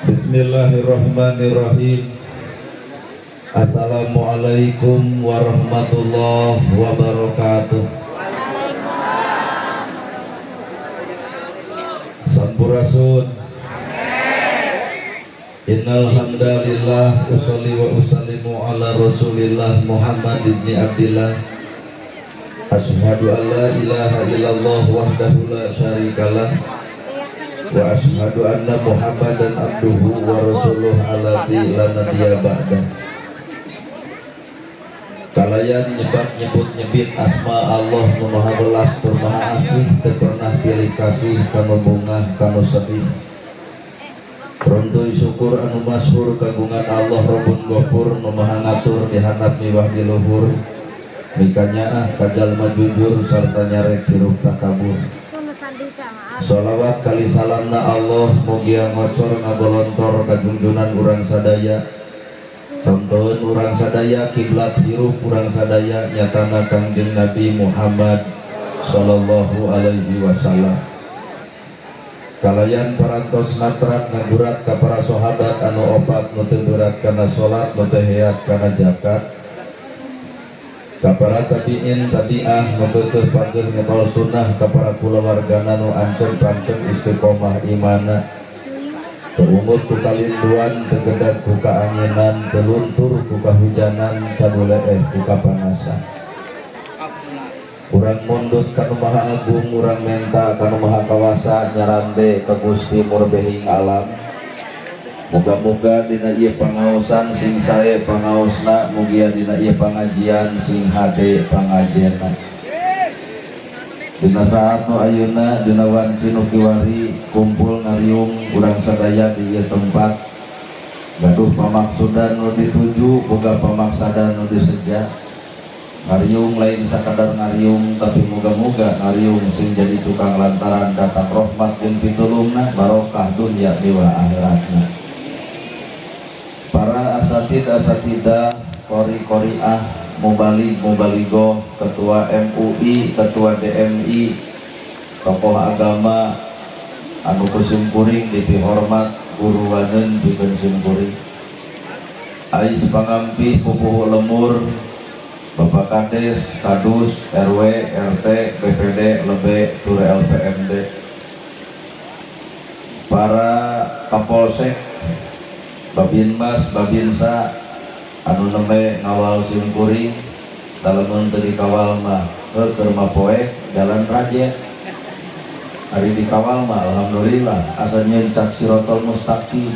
Bismillahirrahmanirrahim. Assalamualaikum warahmatullahi wabarakatuh. Sampurasun. Innal hamdalillah, usolli wa usallimu ala Rasulillah Muhammad ibni Abdillah. Asyhadu an la ilaha illallah wahdahu la syarikalah wa asyhadu anna Muhammadan abduhu wa rasuluh alladzi la nabiyya ba'dah. Kalayan nyebat nyebut nyebit asma Allah nu maha welas tur maha asih, teu pernah pilih kasih kanu bungah kanu sedih. Runtuy syukur anu masyhur kagungan Allah Rabbun Gofur, nu maha ngatur di handap miwah di luhur, mikanyaah ka jalma jujur sarta nyarek hirup takabur. Sholawat kali salamna Allah mugia ngocor ngabolontor kajungjunan urang sadaya, contohan urang sadaya, kiblat hirup urang sadaya, nyatana Kangjeng Nabi Muhammad sallallahu alaihi wasallam. Kalayan parantos natrat ngagurat ka para sahabat anu opat, nu teu berat kana salat, nu teu heat kana zakat, ka para tabiin tabiah nu keukeuh pageuh nyekol sunnah, ka para kulawargana nu ancem pancem istiqomah imana, teu ungut ku kalinduan, teu gedag ku kaanginan, teu luntur ku kahujanan, caduleeh ku kapanasan. Urang mundut kanu Maha Agung, urang menta kanu Maha Kawasa, nyarande ka Gusti Murbehing alam. Moga-moga dina ieu pangaosan sing sae pangaosna, mugia dina ieu pangajian sing hade pangajena. Dina saat nu ayeuna, dina wanci nu kiwari, kumpul ngariung urang sadaya di ieu tempat gaduh pamaksudan nu dituju, boga pamaksadan nu diseja. Ngariung lain sakadar ngariung, tapi moga-moga ngariung sing jadi tukang lantaran datang rahmat jeung pitulungna, barokah dunia miwah akhiratna. Para asatid asatidah, qori qoriah, mubalig mubaligoh, ketua MUI, ketua DMI, tokoh agama anu ku simkuring dipihormat, guru wanen pikeun simkuring, ais pangampih pupuhu lemur, Bapak Kades, Kadus, RW, RT, BPD, Lebe, tur LPMD, para Kapolsek, Babinmas, Babinsa anu nembe ngawal simkuring, lamun teu dikawal mah heuh mah poek jalan raja, ari dikawal mah alhamdulillah asa nyencak sirotol mustaqim.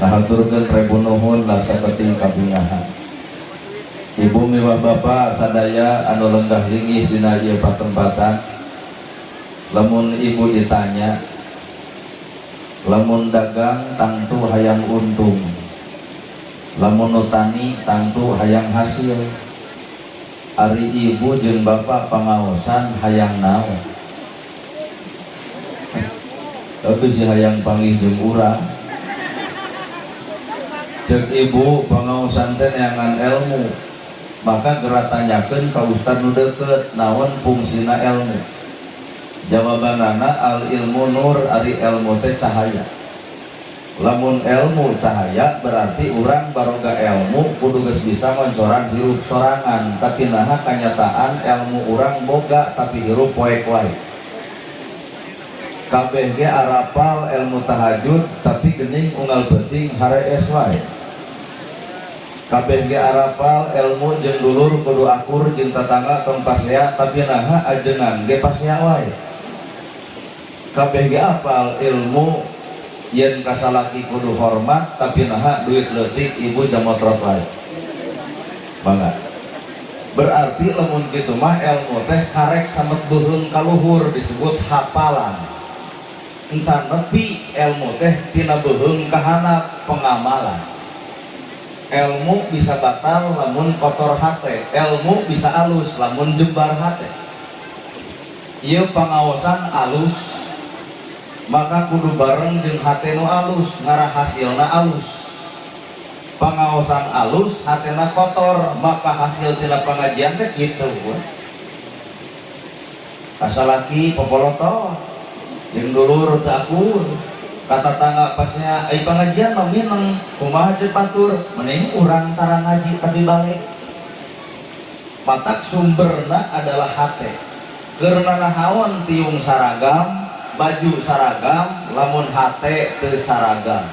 Ngahaturkeun rebu nuhun lah saketing kabingahan. Ibu miwah bapak sadaya anu lenggah linggih dina ieu patempatan, lamun ibu ditanya, lamun dagang tangtu hayang untung, lamun nu tani tangtu hayang hasil, ari ibu jeung bapak pangaosan hayang naon? Tapi si hayang panggih jeung urang. Cek ibu, pangaosan teh neangan ilmu. Maka geura tanyakeun ka ustad nu deukeut, naon fungsina ilmu? Jawabanana, al ilmu nur, ari ilmu teh cahaya. Lamun ilmu cahaya, berarti urang baroga ilmu kudu geus bisa ngoncoran hirup sorangan. Tapi naha kanyataan ilmu urang boga tapi hirup poek wae? Kabeh ge arapal ilmu tahajud, tapi gening unggal peuting harees wae. Kabeh ge arapal ilmu jeung dulur kudu akur, jeung tatangga tong pasea, tapi naha ajengan ge pasea wae? Kabeh ge apal ilmu yen kasalaki kudu hormat, tapi naha duit leutik ibu jamotrot wae? Mangga. Berarti lamun kitu mah ilmu teh karek samet beuheung kaluhur, disebut hafalan. Encan nepi ilmu teh tina beuheung kahanap, pengamalan. Ilmu bisa batal lamun kotor hate, ilmu bisa alus lamun jembar hate. Ieu pangaosan alus, maka kudu bareng jeung hate nu alus, ngarah hasilna alus. Pangaosan alus, hatena kotor, maka hasil tina pengajian teh kitu we. Kasalaki popoloto, jeung dulur teu akur. Ka tatangga pasea, ai pangajian mah mineng, kumaha ceuk batur? Mending urang tara ngaji tapi balik. Matak sumberna adalah hate. Keur nanahaon tiung saragam, baju saragam, lamun hate teu saragam?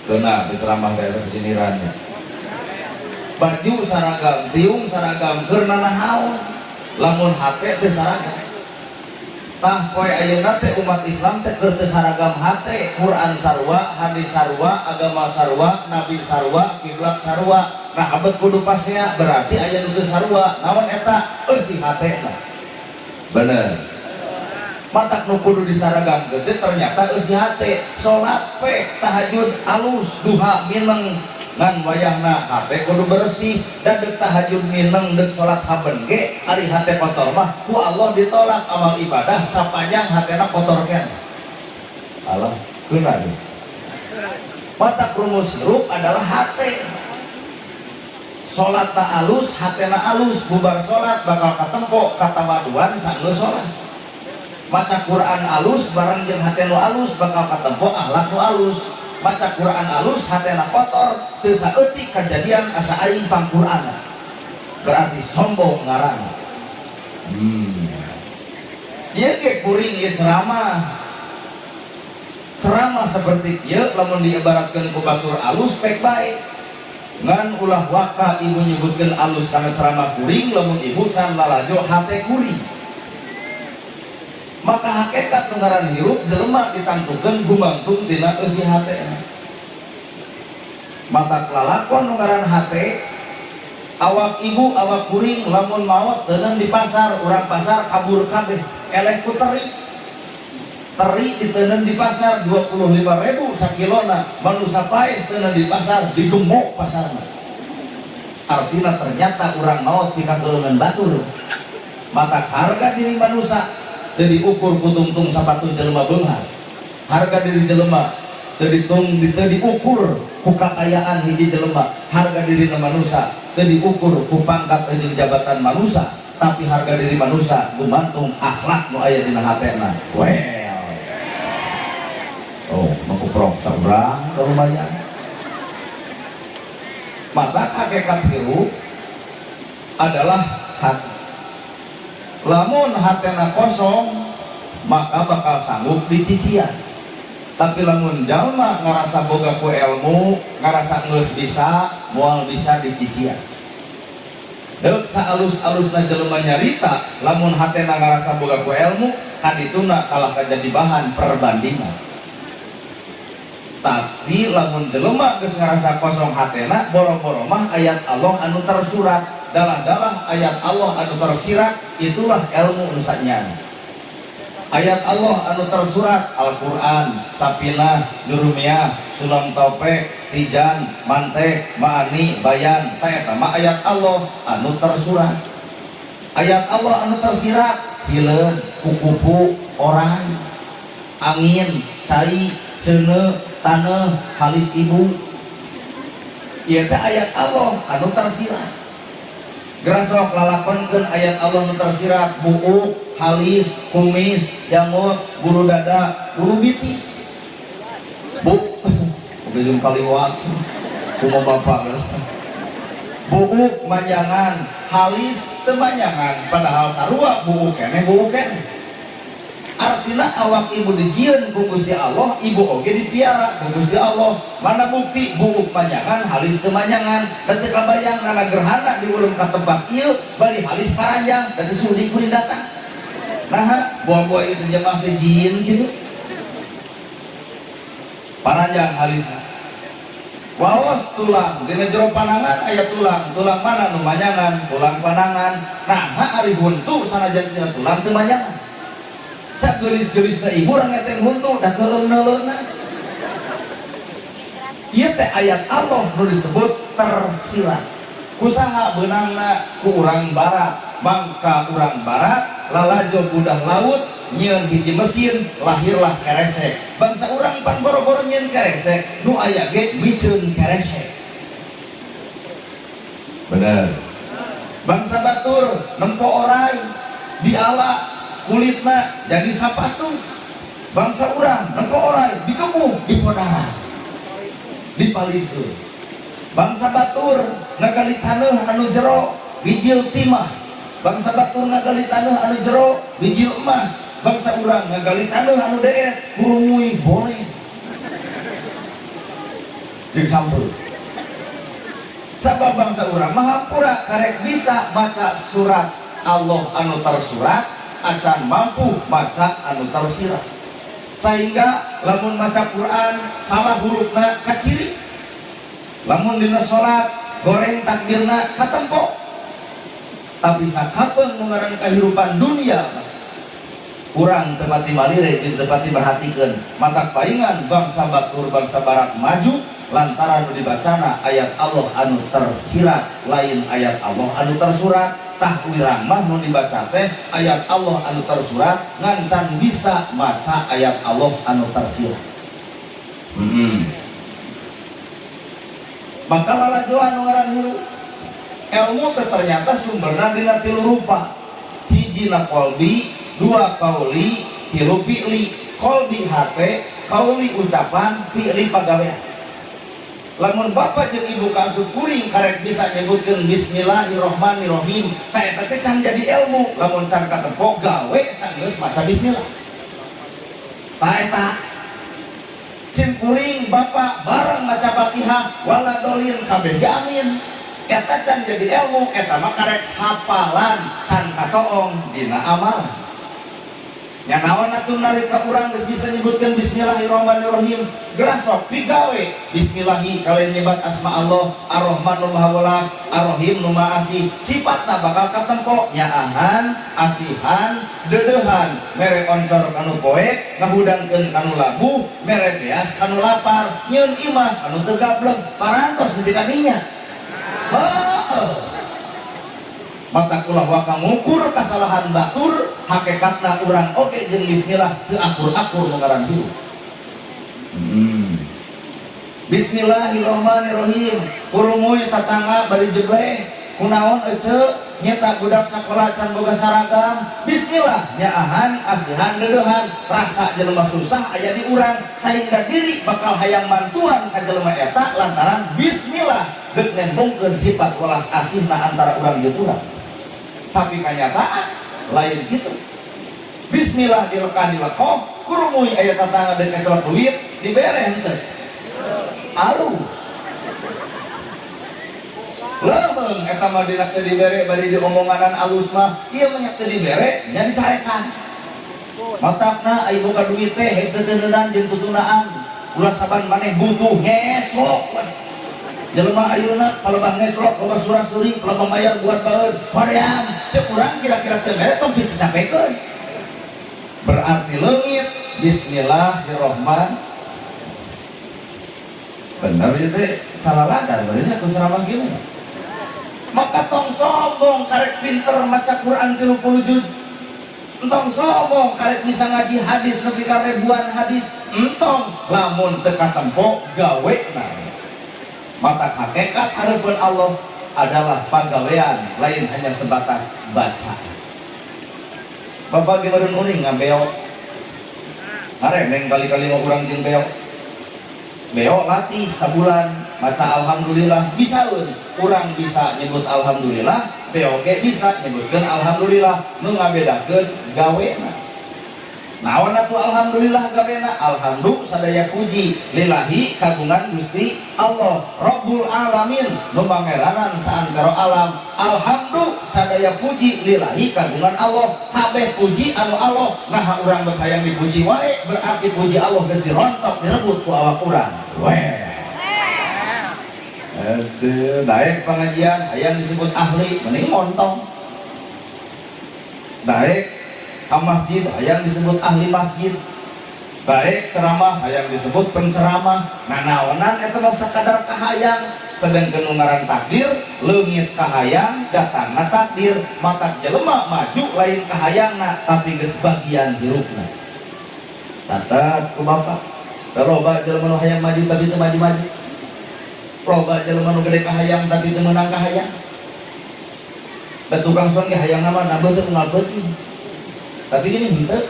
Kena di ceramah kayak kesinirannya. Baju saragam, tiung saragam, keur nanahaon lamun hate teu saragam? Tah, poe ayeuna teh umat Islam teh keur teu saragam hate. Quran sarua, hadis sarua, agama sarua, nabi sarua, kiblat sarua. Nah, abet kudu pasea, berarti aya nu teu sarua. Naon eta? Eusi hatena. Bener. Matak nu kudu disaragamkeun teh ternyata eusi hate. Salat pek, tahajud alus, duha mineng, ngan wayahna hate kudu bersih. Dan dek tahajud mineng, dek salat haben ge, ari hate kotor mah ku Allah ditolak amal ibadah sapanjang hatena kotor keneh. Alah, kena nih. Matak rumus hirup adalah hate. Salat tak alus, hatena alus, bubar salat bakal katempo katawaduan sanggeus salat. Maca Quran alus bareng jeung hate nu alus, bakal katempo akhlak nu alus. Maca Quran alus, hatena kotor, teu saeutik kajadian asa aing pang Quran, berarti sombong ngaranna. Ieu ge kuring ieu ceramah. Ceramah seperti ieu lamun diibaratkeun ku batur alus, pek bae. Ngan ulah waka ibu nyebutkeun alus kana ceramah kuring lamun ibu can lalajo hate kuring. Maka hakikat nu ngaran hirup jelema ditangtukeun gumantung tina eusi hatena. Matak lalakon nu ngaran hate, awak ibu, awak kuring lamun maot teuneun di pasar, urang pasar kabur kabeh, eleh ku teri. Teri diteundeun di pasar 25.000 sakilona, manusia paeh teuneun di pasar, digemok pasarna. Artinya ternyata urang maot pikakeungeun batur. Maka harga diri manusia jadi ukur ku tungtung sapatu jelema beunghar. Harga diri jelema teu ditung, teu diukur ku kakayaan hiji jelema. Harga diri manusia teu diukur ku pangkat jeung jabatan manusia, tapi harga diri manusia gumantung akhlak nu aya dina hatena. Well, oh, mangkuprok saurang lumayan. Maka hakikat hirup adalah hati. Lamun hatena kosong, maka bakal sanggup dicician. Tapi lamun jalma ngerasa boga ku ilmu, ngerasa geus bisa, moal bisa dicician. Deuk saalus-alusna jelema nyarita, lamun hatena ngerasa boga ku ilmu, kadituna kalah jadi bahan perbandingan. Tapi lamun jelema geus ngerasa kosong hatena, boro-boro mah ayat Allah anu tersurat, dalah-dalah ayat Allah anu tersirat, itulah ilmu nu sanyana. Ayat Allah anu tersurat Al-Quran, Sapinah, Jurumiyah, Sulam Taufik, Tijan, Mantek, Ma'ani, Bayan, tah eta mah ayat Allah anu tersurat. Ayat Allah anu tersirat, hileud, kukupu, orang, angin, cai, seuneu, taneuh, halis ibu. Ieu teh ayat Allah anu tersirat. Gerasok lalakonkeun ayat Allah nu tersirat, buuk, halis, kumis, janggut, bulu dada, bulu bitis. Bu, belum kaliwat, kumaha bapak. Buuk manjangan, halis teu manjangan, padahal sarua buuk keneh buuk keneh. Artinya awak ibu dijieun ku Gusti Allah, ibu oge dipiara ku Gusti Allah. Mana bukti buuk manjangan, halis teu manjangan? Dan teu kabayang nana gerhana diurung ka tempat ieu bari halis paranjang dan teu sudi kuring datang. Nah, buah-buah itu jemaah teh jin gitu. Paranjang halisna. Waos tulang, dina jero panangan aya tulang, tulang mana nu manjangan? Tulang panangan. Nah, ari huntu sanajan tina tulang teu manjangan. Sageulis-geulisna ibu urang ngeteng huntu da keueung neuleuna. Ieu teh ayat Allah nu disebut tersirat. Kusaha beunangna? Ku urang barat. Mangka urang barat lalajo budah laut, nyieun hiji mesin, lahirlah keresek. Bangsa urang pan boro-boro nyieun keresek, nu aya ge miceun keresek. Bener. Bangsa batur nempo orai, diala kulitna jadi sapatu. Bangsa urang nempo oray digebuk dipodaran dipalidkeun. Bangsa batur ngagali taneuh anu jero bijil timah. Bangsa batur ngagali taneuh anu jero bijil emas. Bangsa urang ngagali taneuh anu deet kurumui boleh jeung sampeu. Sabab bangsa urang mah hampura karek bisa maca surat Allah anu tersurat, acan mampu maca anu tersirat, sehingga lamun maca Quran salah hurufna kaciri, lamun dina salat goreng takbirna katempo. Tapi sakapeung nu ngaran kahirupan dunia kurang teu pati malire jeung teu pati merhatikeun. Matak paingan bangsa batur, bangsa barat maju lantaran nu dibacana ayat Allah anu tersirat, lain ayat Allah anu tersurat. Tah, wirang mah nu dibaca teh ayat Allah anu tersurat, ngan can bisa maca ayat Allah anu tersirat. Maka lalajoan nu ngaran hirup, ilmu teh ternyata sumberna dina tilu rupa: hiji na kolbi, dua kauli, tilu fi'li. Kolbi hate, kauli ucapan, fi'li pagawean. Lamun bapak jeung ibu kaasup kuring karek bisa nyebutkeun bismillahirrahmanirrahim, tah eta teh can jadi ilmu lamun can katempo gawe sanggeus maca bismillah. Tah, eta sim kuring bapak bareng maca Fatihah waladolin kabeh ge amin, eta can jadi ilmu. Eta mah karek hafalan, can katoong dina amalan. Nya naon atuh nalika urang geus bisa nyebutkeun bismillahirrahmanirrahim, geura sok pigawe bismillahi kalian nyebat asma Allah Ar-Rahman nu Maha Welas, Ar-Rahim nu Maha Asih. Sifatna bakal katempo: nyaahan, asihan, deudeuhan, mere oncor kanu poek, ngahudangkeun kanu labuh, mere beas kanu lapar, nyieun imah kanu teu gableg. Parantos nepi ka dinya. Heuh, maka ulah waka ngukur kesalahan batur, hakikatna urang oge jeung bismillah teu akur-akur nu ngaran hirup. Bismillahirrahmanirrahim kurumuy tatangga bari jebleh, kunaon ece? Nyeta budak sekolah can boga seragam. Bismillah, nyaahan, asihan, deudeuhan. Rasa jelema susah aya di urang sehingga diri bakal hayang mantuan ka jelema eta lantaran bismillah deuk nembongkeun sifat welas asihna antara urang jeung urang. Tapi kenyataan lain gitu. Bismillah dilekah dilekoh, kurumuy aya tatangga deuk ngecelok duit, dibere henteu? Alus leuheung eta mah. Dina teu dibere bari diomonganan alus mah ieu mah nya teu dibere nya dicarekan. Matakna aya boga duit teh heuh teu jeung tutunaan, ulah saban maneh butuh ngeclok we. Jelema ayeuna palebah ngeclok, loba surah-suri, palebah mayar buat baeun hoream. Cek urang kira-kira teu mere tong dicapekeun, berarti leungit bismillahirrahman. Bener itu teh salah ladar berarti aku ceramah gini. Maka tong sombong karek pinter maca Quran 30 juz, entong sombong karek bisa ngaji hadis nepi ka ribuan hadis, entong lamun teu katempo gawe. Nah, mata hakikat hareupeun Allah adalah pagawean, lain hanya sebatas baca. Bapak gimana uning ngabeo ngaremeng kali-kali mau urang jeung beo. Beo latih sabulan maca alhamdulillah bisa, urang bisa nyebut alhamdulillah, beo ge bisa nyebutkeun alhamdulillah. Nu ngabedakeun gawena. Naon atuh alhamdulillah gawena? Alhamdulillah, sadaya puji, lillahi kagungan Gusti Allah, Rabbul alamin nu pangeranan saantero alam. Alhamdulillah, sadaya puji, lillahi kagungan Allah, kabeh puji anu Allah. Nah, urang bet hayang dipuji wae, berarti puji Allah geus dirontok, direbut ku awak urang. Weh. Aduh, daek pengajian hayang disebut ahli, mending montong. Daek ka masjid hayang disebut ahli masjid. Baik ceramah hayang disebut penceramah. Nah, naonan eta mah sakadar kahayang, sedangkeun nu ngaran takdir leungit kahayang, datangna takdir. Matak jelema maju lain kahayangna, tapi geus bagian hirupna. Catat ku bapak, loba jelema nu hayang maju tapi teu maju-maju, loba jelema nu gede kahayang tapi teu meunang kahayang. Da tukang son ge hayang nama nambah teu unggal peuting, tapi gini henteu.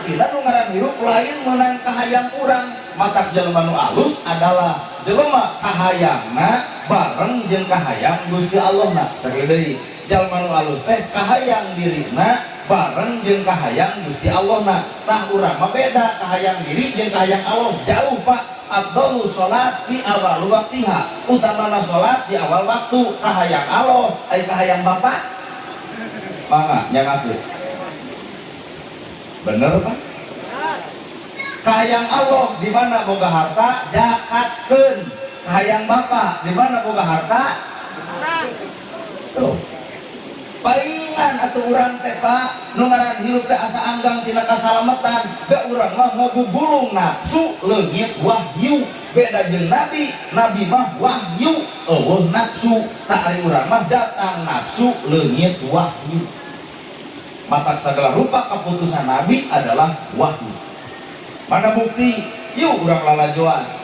Artinya nu ngaran hirup lain meunang kahayang urang. Matak jelema nu alus adalah jelema kahayangna bareng jeung kahayang Gusti Allahna. Sakali deui, jalma nu alus teh kahayang dirina bareng jeung kahayang Gusti Allahna. Tah, urang mah beda, kahayang diri jeung kahayang Allah jauh, Pak. Afdalu salat di awal waktiha, utamana salat di awal waktu, kahayang Allah. Ai kahayang Bapak mangga nyangakeun. Bener, Pak? Kahayang Allah di mana boga harta zakatkeun. Kahayang Bapak di mana boga harta tuh paingan atau urang teh, Pak. Nu ngaran hirup teh asa anggang tina kasalamatan da urang mah ngagugulung nafsu, leungit wahyu. Beda jeung nabi, nabi mah wahyu, euweuh nafsu. Tah, ari urang mah datang nafsu, leungit wahyu. Matak segala rupa keputusan nabi adalah wahyu. Mana bukti? Yuk, urang lalajoan.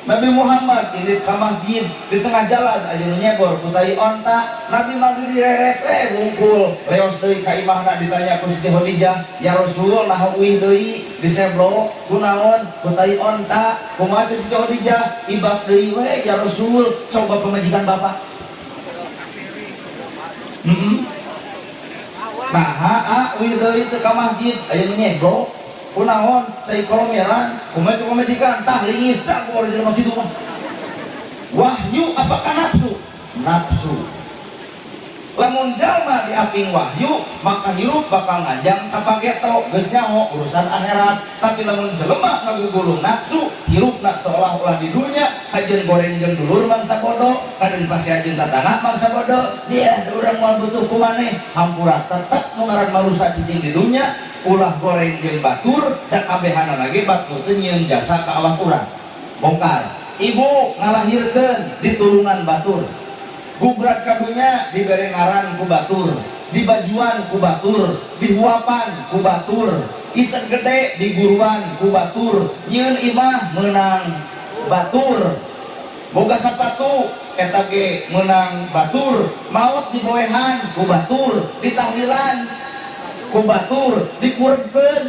Nabi Muhammad ini ke masjid, di tengah jalan aya nu nyebor ku tai onta. Nabi mah direret we wungkul. Leos deui ka imahna, ditanya ku Siti Khadijah, "Ya Rasul, naha uih deui diseblok kunaon?" "Ku tai onta." "Kumaha?" Siti Khadijah, "Ibak deui we ya Rasul, coba pamajikan Bapak." Nah, ha, uih deui teu ka masjid, aya nu nyeblok kunaon? "Cai kolomeran." "Kumaha cek pamajikan?" "Tah, lingis dagor jelema kitu mah." Wahyu apakah nafsu? Nafsu. Lamun jalma diaping wahyu, maka hirup bakal nganjang ka pageto, geus nyaho urusan akhirat. Tapi lamun jelema ngagugulung nafsu, hirupna seolah-olah di dunia, kajeun goreng jeung dulur mangsa bodo, kajeun pasea jeung tatangga mangsa bodo, dia urang moal butuh ku maneh. Hampura, tetep nu ngaran manusa cicing di dunia ulah goreng jeung batur, da kabehanana ge batur teh nyieun jasa ka awak urang. Bongkar. Ibu ngalahirkeun ditulungan batur. Gubrat kadunya dibere ngaran ku batur, dibajuan ku batur, dihuapan ku batur, iseng gede diguruan ku batur, nyieun imah menang batur, boga sapatu eta ge menang batur, maot diboehan ku batur, ditahlilan ku batur, dikurebkeun.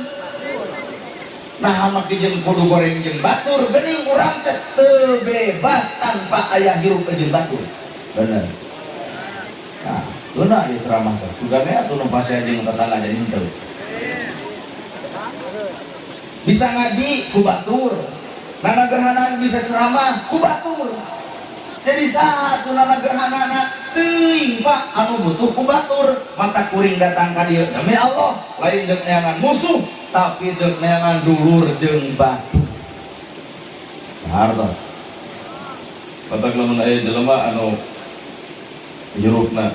Nah, make jeung kudu goreng jeung batur? Geuning urang teh teu bebas tanpa aya hirup jeung batur. Bener. Nah, geuna ieu ceramah teh. Sugane atuh nu pasea jeung tetangga jadi henteu. Bisa ngaji ku batur. Nana gerhana bisa ceramah ku batur. Jadi saha tuh nana gerhanana? Teuing, Pak, anu butuh ku batur. Mata kuring datang ka dieu demi Allah, lain deuk neangan musuh, tapi deuk neangan dulur jeung batur. Hartos. Matak lamun aya jelema anu hirupna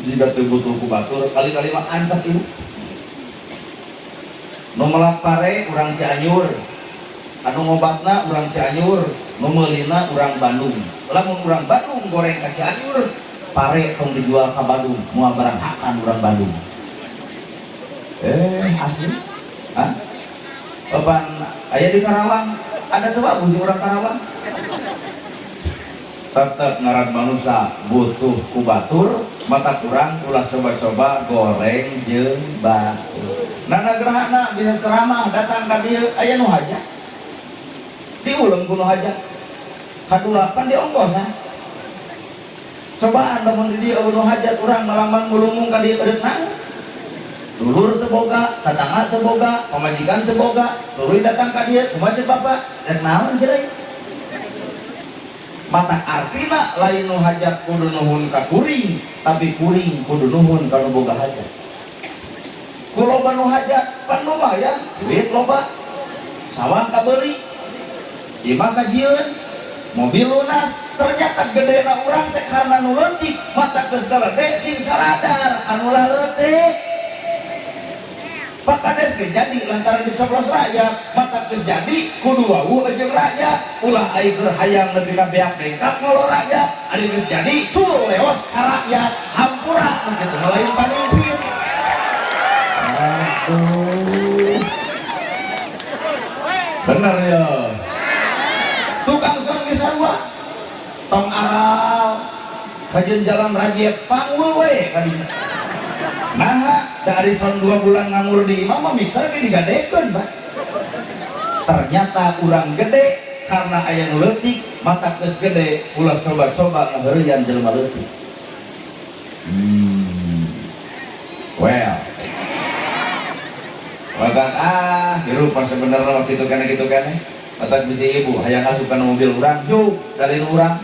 jika teu butuh ku batur, kali-kali mah antep ieu. Nu melak pare urang Cianjur, anu ngobatna urang Cianjur, nu meulina urang Bandung. Lamun urang Bandung goreng ka Cianjur, pare tong dijual ka Bandung, moal barang hakan urang Bandung. Eh, asli. Hah? Papan aya di Karawang, ada tuh Pak, bujuk orang Karawang. Tetep ngaran manusia butuh ku batur, mata kurang ulah coba-coba goreng jeung batur. Nana gerhana bisa ceramah datang ka dieu aya nu hajat. Diuleng ku nu hajat. Kadua pan diongkosan. Cobaan lamun di dieu nu hajat, urang malambang mulungung ka dieu eureut naon? Dulur teu boga, tatangga teu boga, pamajikan teu boga, tuluy datang ka dieu, kumaha ceuk Bapak? Rek naon sih deui? Mata artina lain nu hajat kudu nuhun ka kuring, tapi kuring kudu nuhun ka nu boga hajat. Ku loba nu hajat, pan lumayan, duit loba, sawah kabeuli, imah kajieun, mobil lunas. Ternyata gedena urang teh karena nu leutik, mata geus galede sing saladar anu laleutik. Pak Kades ge jadi lantaran dicoblos rakyat, mata geus jadi kudu wawuh jeung rakyat, ulah ai keur hayang nepi ka beak dengkak ngolo rakyat, ari geus jadi cul leos ka rakyat, hampura nu kitu mah lain pamimpin. Aduh. Bener ya. Tukang sound ge sarua. Tong aral kajeun jalan rajek panggul we ka dinya. Naha Da arison 2 bulan nganggur di imah mah mixer ge digadekeun, Pak. Ternyata urang gede karena aya nu leutik, mata geus gede ulah coba-coba ngaheureuyan jelema leutik. Well. Matak ah, hirup mah sebenarnya mah kitu keneh kitu keneh. Matak bisi ibu hayang asup kana mobil urang, yuk dalil urang.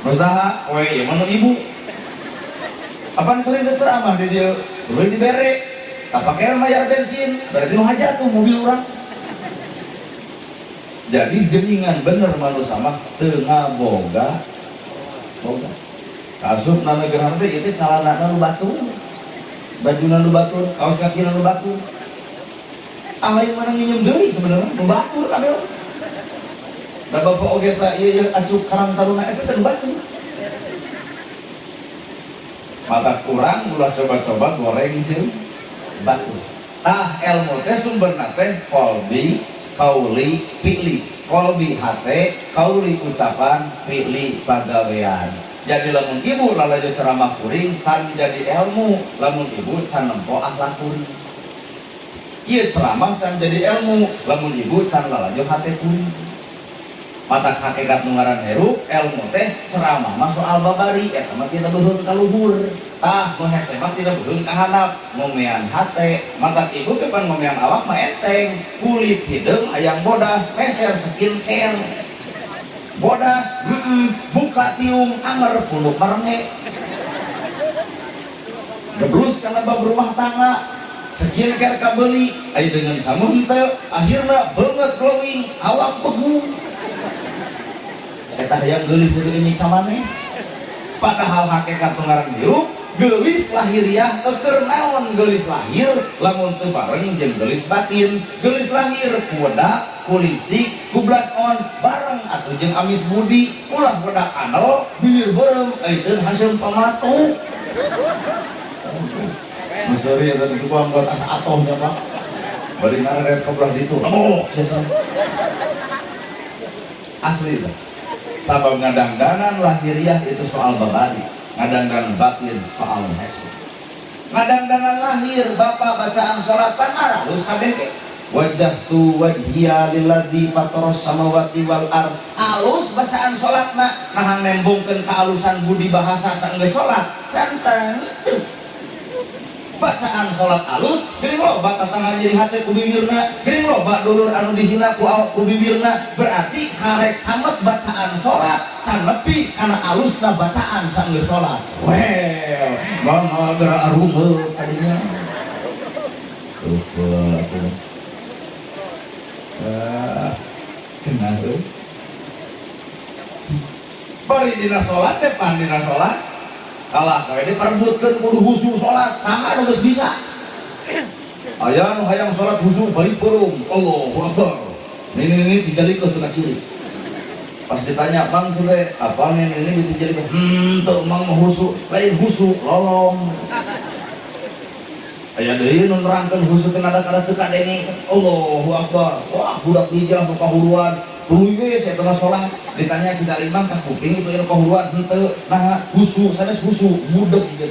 Nu saha? We ieu mah nu ibu. Apaan kuring teh ceramah di dieu, kuring dibere. Tak pake mayar bensin, berarti nu hajat tuh mobil urang. Jadi geningan bener manusia mah teu ngaboga boga. Kasup na negara teh ieu teh calanana nu batur. Bajuna nu batur, kaos kakina nu batur. Ah lain mana nginjem deui sebenarnya, nu batur kabeh. Da bapak oge teh ieu ieu acuk karang taruna eta teh nu batur. Mata kurang ulah coba-coba goreng jeung batur. Tah ilmu teh sumberna teh kolbi, kauli, fi'li. Kolbi hate, kauli ucapan, fi'li pagawean. Jadi lamun ibu lalajo ceramah kuring can jadi ilmu, lamun ibu can nempo akhlak kuring. Ieu ceramah can jadi ilmu, lamun ibu can lalajo hate kuring. Mata hakikat nu ngaran hirup, ilmu teh ceramah mah soal babari, eta mah tina beuheung ka luhur. Tah nu hese mah tina beuheung ka handap, ngomean hate. Matak ibu teh pan ngomean awak mah enteng, kulit hideung hayang bodas, meser skincare. Bodas, buka tiung anger punuk marenge. Geblus kana bab rumah tangga, skincare kabeli, aya dengan samun teu, akhirna beungeut glowing, awak begung. Eta hayang geulis teu nyiksa maneh. Padahal hakikat nu ngaran hirup, geulis lahiriah keur naon geulis lahir lamun teu bareng jeung geulis batin. Geulis lahir ku wedak, ku lipstik, ku blush on bareng atuh jeung amis budi, ulah wedak andel, bibir beureum euy hasil pamatu. Meseri eta di tukang buat asa atohnya Pak. Bari ngareret ka belah ditu. Lemok sia. Asli lah. Sabab ngadangdanan lahiriah itu soal babari, ngadangdanan batin soal hese. Ngadangdanan lahir bapak bacaan salat pan aralus kabeh ge. Wajjahtu wajhiya lilladzi fataras samawati wal ard. Alus bacaan salatna nah nembongkeun kaalusan budi bahasa saenggeus salat. Santen teu. Bacaan salat alus geuning loba tatangga nyeri hate ku bibirna, geuning loba dulur anu dihina ku ku bibirna, berarti karek samet bacaan salat can nepi kana alusna bacaan saenggeus salat. Well, mama geura arumeut kadinya. Tuh, atuh. Ah, kena euy. Bari dina salat teh pan dina salat kalah kawe diperebutkeun kudu husu salat, saha nu geus bisa? Aya nu hayang salat husu balik peureum, Allahu Akbar. Ini ini dijalikeun teu kaciri. Pas ditanya, "Bang cenah, apa nih ini dijalikeun?" Teu mang mah husu, lain husu, lolong. Aya deui nu nerangkeun husu teh ngada-kada teu kadenge. Allahu Akbar. Wah, budak hijau nu kahuruan. Tuluy we saya tengah sholat ditanya si Dalimang ka kuping itu yang kahuruan henteu, nah husu sanes husu budeg gitu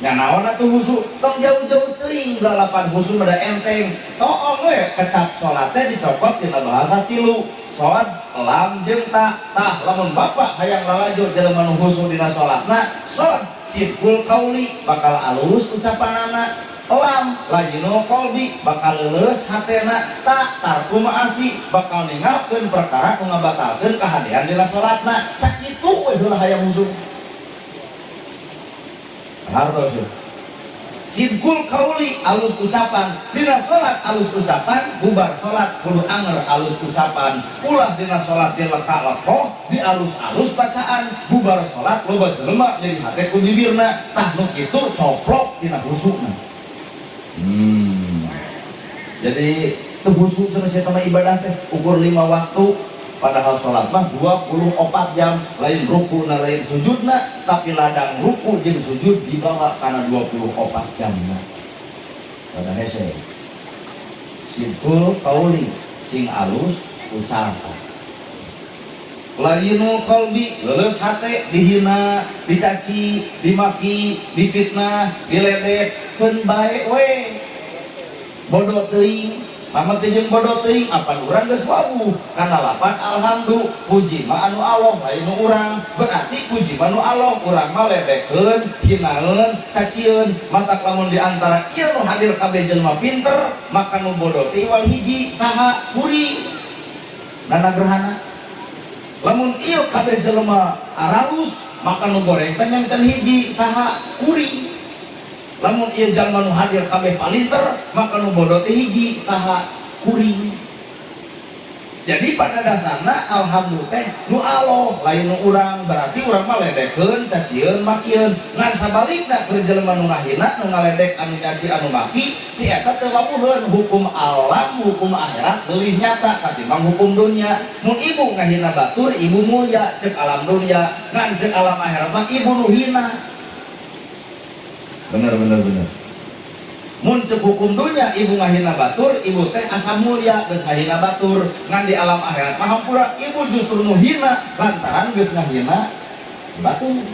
nya. Naon atuh husu? Tong jauh-jauh teuing, lalapan husu mah da enteng toong we. Kecap salat teh dicokot tina bahasa tilu, sod, lam jeung ta. Tah lamun bapak hayang lalajo jelema nu husu dina salatna, sod sidqul qauli, bakal alus ucapanana, lam layyinul qalbi, bakal leuleus hatena, ta tarku maasi, bakal ninggalkeun perkara nu ngabatalkeun kahadean dina salatna. Sakitu we heula hayang husu. Hartos ya. Sidqul qauli, alus ucapan dina salat, alus ucapan bubar salat kudu anger alus ucapan. Ulah dina salat dilekak-lekoh, di alus-alus bacaan, bubar salat loba jelema jadi hate ku bibirna. Tah nu kitu coplok dina husukna. Jadi teu husu cenah sia mah ibadah teh ukur 5 waktu, padahal sholat mah 24 jam, lain ruku na lain sujudna, tapi ladang ruku jeung sujud dibawa karena 24 jam na. Pada hese sidqul qauli, sing alus ucapan. Lainu qalbi leuleus hate dihina, dicaci, dimaki, dipitnah, diledek, keun bae we. Bodoh teuing, lamun teh jeung bodoh teuing apan urang geus wawuh kana lapan alhamdu, puji mah anu Allah lain nu urang. Berarti puji mah nu Allah, urang mah ledekeun, hinaeun, cacieun. Matak lamun di antara ieu nu hadir kabeh jelema pinter, maka nu bodoh teh wal hiji saha kuring. Nana gerhana. Lamun ieu kabeh jelema aralus, maka nu goreng teh nyan can hiji saha kuring. Lamun ieu jalma nu hadir kabeh palinter, maka nu bodoh teh hiji saha kuring. Jadi pada dasarna alhamdulillah teh nu Allah lain nu urang, berarti urang mah ledekeun, cacieun, makieun. Ngan sabalikna keur jelema nu ngahina, nu ngaledek, anu nyaci, anu maki, si eta teu wawuheun. Hukum alam, hukum akhirat leuwih nyata katimbang hukum dunia. Mun ibu ngahina batur, ibu mulia cek alam dunia, ngan cek alam akhirat mah ibu nu hina. Bener bener bener. Mun cek hukum dunia ibu ngahina batur, ibu teh asa mulia geus ngahina batur. Ngan di alam akhirat mah hampura ibu justru nu hina lantaran geus ngahina batur.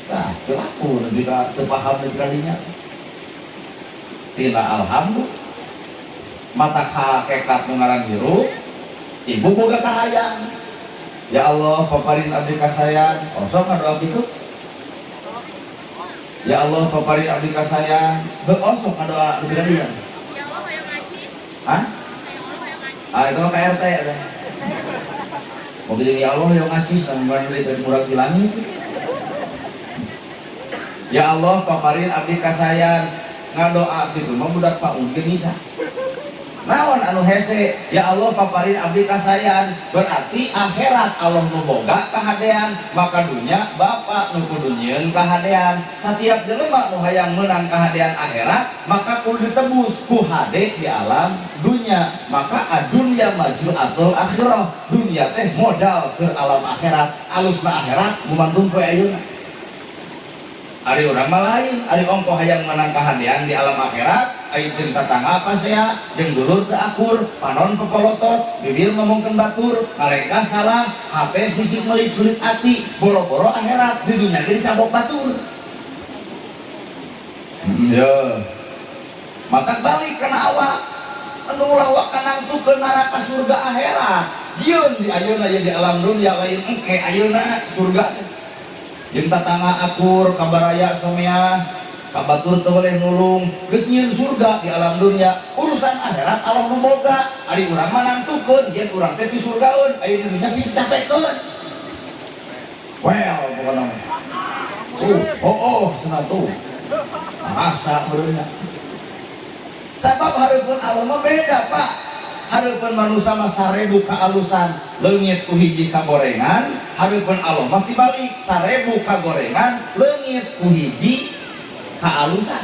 Tah, teu laku nepi ka teu paham nepi ka dinya. Tina alhamdulillah mata hakekat nu ngaran hirup, ibu boga kahayang. Ya Allah, paparin abdi kasayan. Oh, sok ngadoa kitu. Ya Allah, paparin abdi kasayan. Osok ngadoa lebih dari dia. Ya Allah, hayang ngacis. Hah? Hayang Allah, hayang ngacis. Ah, itu mah KRT ya. Mau jadi ya Allah yang ngacis, nangguan duit dari murah di langit. Ya Allah, paparin abdi kasayan. Ngadoa gitu mah budak Pak Ungkin bisa. Naon anu hese? Ya Allah, paparin abdi kasayan. Berarti akhirat Allah nu boga kahadean, maka dunya bapak nu kudu nyieun kahadean. Setiap jelema nu hayang meunang kahadean akhirat, maka kudu ditebus ku hade di alam dunya. Maka adunya mazru'atul akhirah. Dunya teh modal ke alam akhirat. Alusna akhirat gumantung poe ayeuna. Ari urang mah lain, ari ongko hayang menang kahadean di alam akhirat, ari jeung tatangga pasea, jeung dulur teu akur, panon pepolotot, bibir ngomongkeun batur, ngalengkah salah, hate sisik melik sulit ati, boro-boro akhirat di dunya ge dicabok batur. Ya. Maka balik kana awak. Anu ulah waka nangtukeun neraka surga akhirat. Jieun di ayeuna ye di alam dunya lain engke ayeuna surga teh. Jeung tatangga akur, kabaraya somea, kabatur teu boleh nulung, geus nyieun surga di alam dunia. Urusan akhirat Allah nu boga. Ari urang mah nangtukeun yen urang teh pisurgaeun, aya di dunya picapekeun. Well, pokona mah. Tuh, oh oh, cenah tuh. Rasa meureunna. Sabab hareupeun Allah mah beda, Pak. Hareupeun manusia mah 1000 kaalusan, leungit ku hiji kagorengan, hareupeun Allah mah tibalik 1000 kagorengan, leungit ku hiji kaalusan.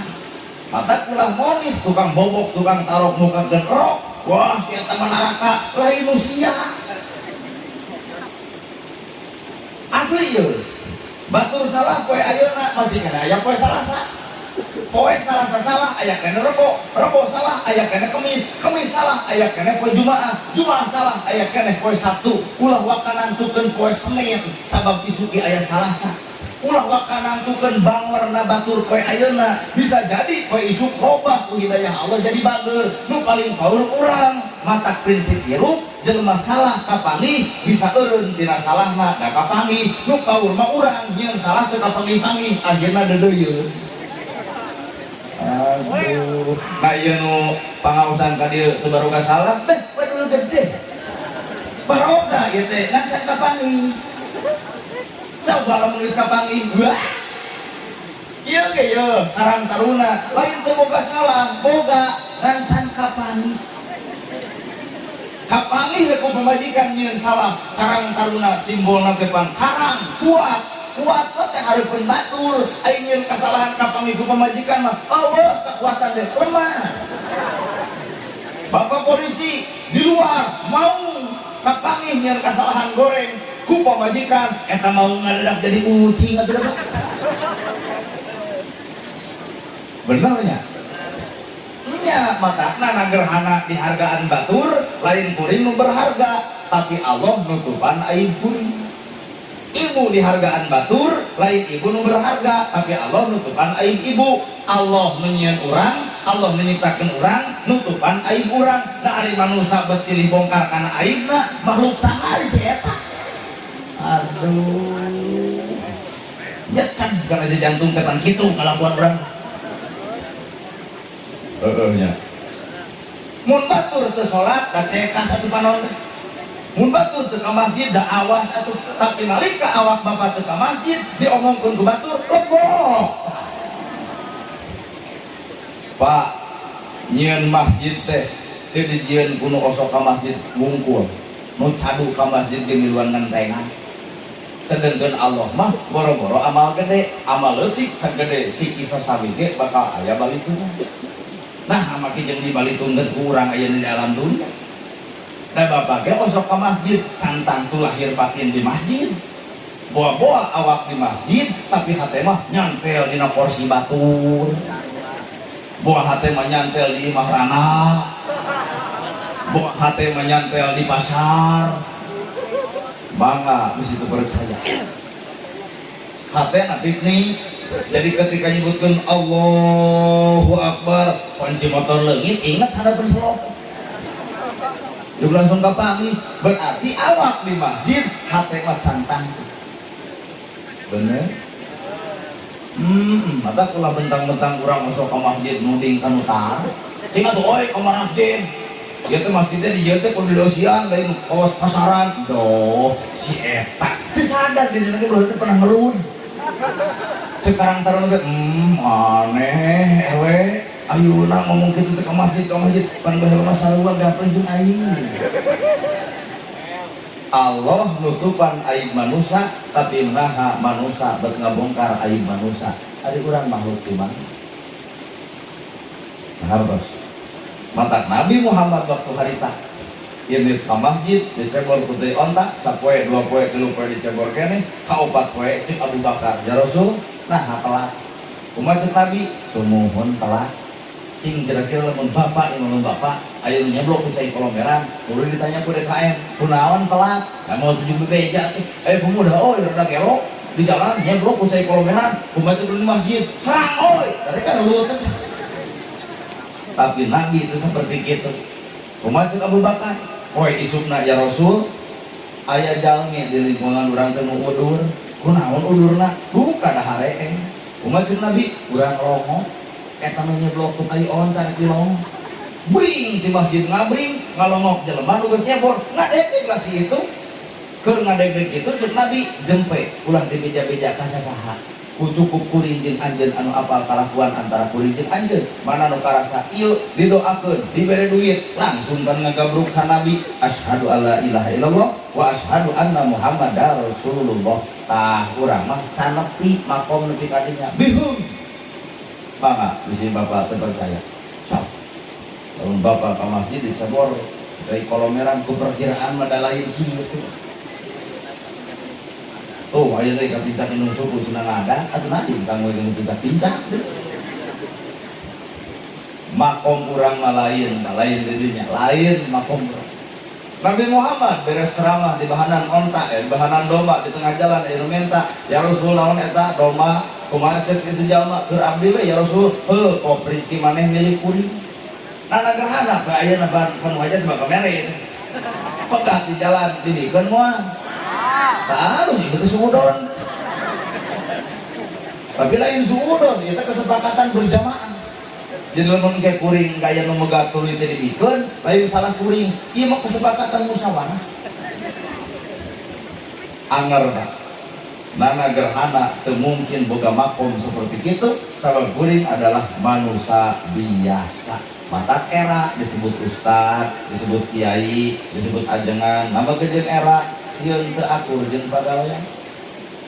Mata ulah monis tukang bobok, tukang tarok muka rok. Wah, si eta mah neraka, lain nu sia. Asli ieu. Batur salah poe ayeuna masih kena aya poe Salasa. Poe Salasa salah aya kene Rebo, Rebo salah aya kene Kemis, Kemis salah aya kene poe Jumaah, Jumaah salah aya kene poe Sabtu. Ulah waka nangtukeun poe Senin sabab isuki aya Salasa. Ulah waka nangtukeun bangorna batur poe ayeuna, bisa jadi poe isuk robah ku hidayah Allah jadi bager. Nu paling paur urang mata prinsip hirup jelema salah kapanggih bisa eureun dina salahna da kapanggih. Nu paur mah urang nyieun salah teu kapanggih-panggih akhirna deudeuyeun. Aduh, nah ieu nu pangaosan ka dieu teu baroga salah, beh waduh gede. Baroga ieu teh ngan can kapanggih. Coba lamun geus kapanggih, wah. Ieu ge ieu Karang Taruna, lain teu boga salah, boga ngan can kapanggih. Kapanggih ku pamajikan nyieun salah, Karang Taruna simbolna teh pan karang, kuat. Kuat teh hareupeun batur, aing nyieun kasalahan kapanggih ku pamajikan mah, eueuh kekuatan teh lemah. Bapak polisi di luar mau kapanggih nyieun kasalahan goreng ku pamajikan, eta mau ngadadak jadi ucing atuh Pak. Benernya? Nya matakna nagerhana dihargaan batur, lain kuring nu berharga. tapi Allah nutupan aib kuring. Ibu dihargaan batur, lain ibu nu berharga, tapi Allah nutupan aib ibu. Allah menyieun urang, Allah menyiptakan urang, nutupan aib urang. Nah, ari manusia bet silih bongkar kana aibna, makhluk saha si eta? Aduh. Nyecen kana jantung teh pan kitu kalakuan urang. Heeh nya. Mun batur teu salat, da cekas atuh panon teh. Mun batur teu ka masjid, da awas atuh. Tapi nalika awak bapak teu ka masjid, diomongkeun ku batur, legok. Pak, nyieun masjid teh teu dijieun ku nu osok ka masjid wungkul. Nu cadu ka masjid ge miluan ngentengan. Sedengkeun Allah mah boro-boro amal gede, amal leutik sagede siki sasawi ge bakal aya balituna. Nah, make jeung dibalitungkeun ku urang aya di alam dunia. Da bapak ge osok ka masjid, cantang tuh lahir batin di masjid. Boa-boa awak di masjid, tapi hate mah nyantel dina porsi batur. Boa hate mah nyantel di imah rana. Boa hate mah nyantel di pasar. Mangga di situ percaya. Hate na piknik. Jadi ketika nyebutkan Allahu Akbar, kunci motor leungit, ingat hadapan selop. Juga langsung kapanggih. Berarti awak di masjid, hate mah cantang. Bener? Mata ulah bentang-bentang kurang masuk ke masjid nuding ka nu tar. Cing atuh oi ke masjid. Ieu teh masjidnya di ieu teh kudu didosian lain kawas pasaran. Doh, si eta teu sadar diri lagi baheula teh pernah ngelun. Sekarang tarung teh aneh RW ayeuna ngomong kitu teh ka masjid pan baheula mah sarua gapleh jeung aing. Allah nutupan aib manusia, tapi naha manusia bet ngabongkar aib manusia. Ari urang makhluk di mana? Hartos. Mata Nabi Muhammad waktu harita ini ke masjid dicebor ku tai onta sapoe, dua poe, tilu poe dicebor keneh, kaopat poe cek Abu Bakar, "Ya Rasul, nah telat." Kumaha cek Nabi? "Sumuhun telat." Sing kira-kira lamun bapak yang lamun bapak ayo nyeblok ku cai kolomeran, kudu ditanya ku DKM, "Kunaon telat?" Nah, mau tujuh bebeja tuh, "Eh, pemuda, oh ya rada gelo di jalan nyeblok ku cai kolomeran." Kumaha cek di masjid? "Serang oi." Dari kan lu. Tapi Nabi itu seperti itu. Kumaha cek Abu Bakar? "Oi isukna, ya Rasul, aya jalmi di lingkungan urang teh nu udur." "Kunaon udurna?" "Duka dahare." Kumaha cek Nabi? "Urang longo eta nu nyeblok ku tai onta rek dilongo." Bring di masjid, ngabring ngalongok jelema nu geus nyebor, ngadegdeg lah si itu. Keur ngadegdeg itu cek Nabi, "Jempe, ulah dibeja-beja ka sasaha, ku cukup kuring jeung anjeun anu apal kalakuan antara kuring jeung anjeun. Mana nu karasa ieu didoakeun, dibere duit." Langsung kan ngagabruk ka Nabi, "Asyhadu alla ilaha illallah wa asyhadu anna Muhammadar Rasulullah." Tah, urang mah can nepi makom nepi ka dinya. Bihun. Mangga bisi bapak teu percaya, sok lamun bapak ka masjid dicebor dari kolomeran, ku perkiraan mah da lain kieu. Tuh, aya teh kapincak indung suku cenah ngada, atuh nanti kanggo jeung pincak-pincak. Makom urang mah lain, lain didinya, lain makom urang. Nabi Muhammad beres ceramah di bahanan onta, di bahanan domba di tengah jalan aya nu minta, "Ya Rasul, naon eta domba?" Kumaha cek itu jalma? "Keur abdi we, ya Rasul." "Heuh, kop rezeki maneh milik kuring." Nana gerhana ka ayeuna ban kan wajah bakal mere itu. Pegat di jalan dibikeun moal. Tak harus itu suudon. Tapi lain suudon, itu kesepakatan berjamaah. Jadi lamun kayak kuring kaya nu megat tuluy teh dibikeun, lain salah kuring. Ieu mah kesepakatan musyawarah. Anger Pak. Nana gerhana teu mungkin boga makom seperti itu, sabab kuring adalah manusia biasa. Mata era disebut ustad, disebut kiai, disebut ajengan, nama jeung era sieun teu akur jeung pagawean.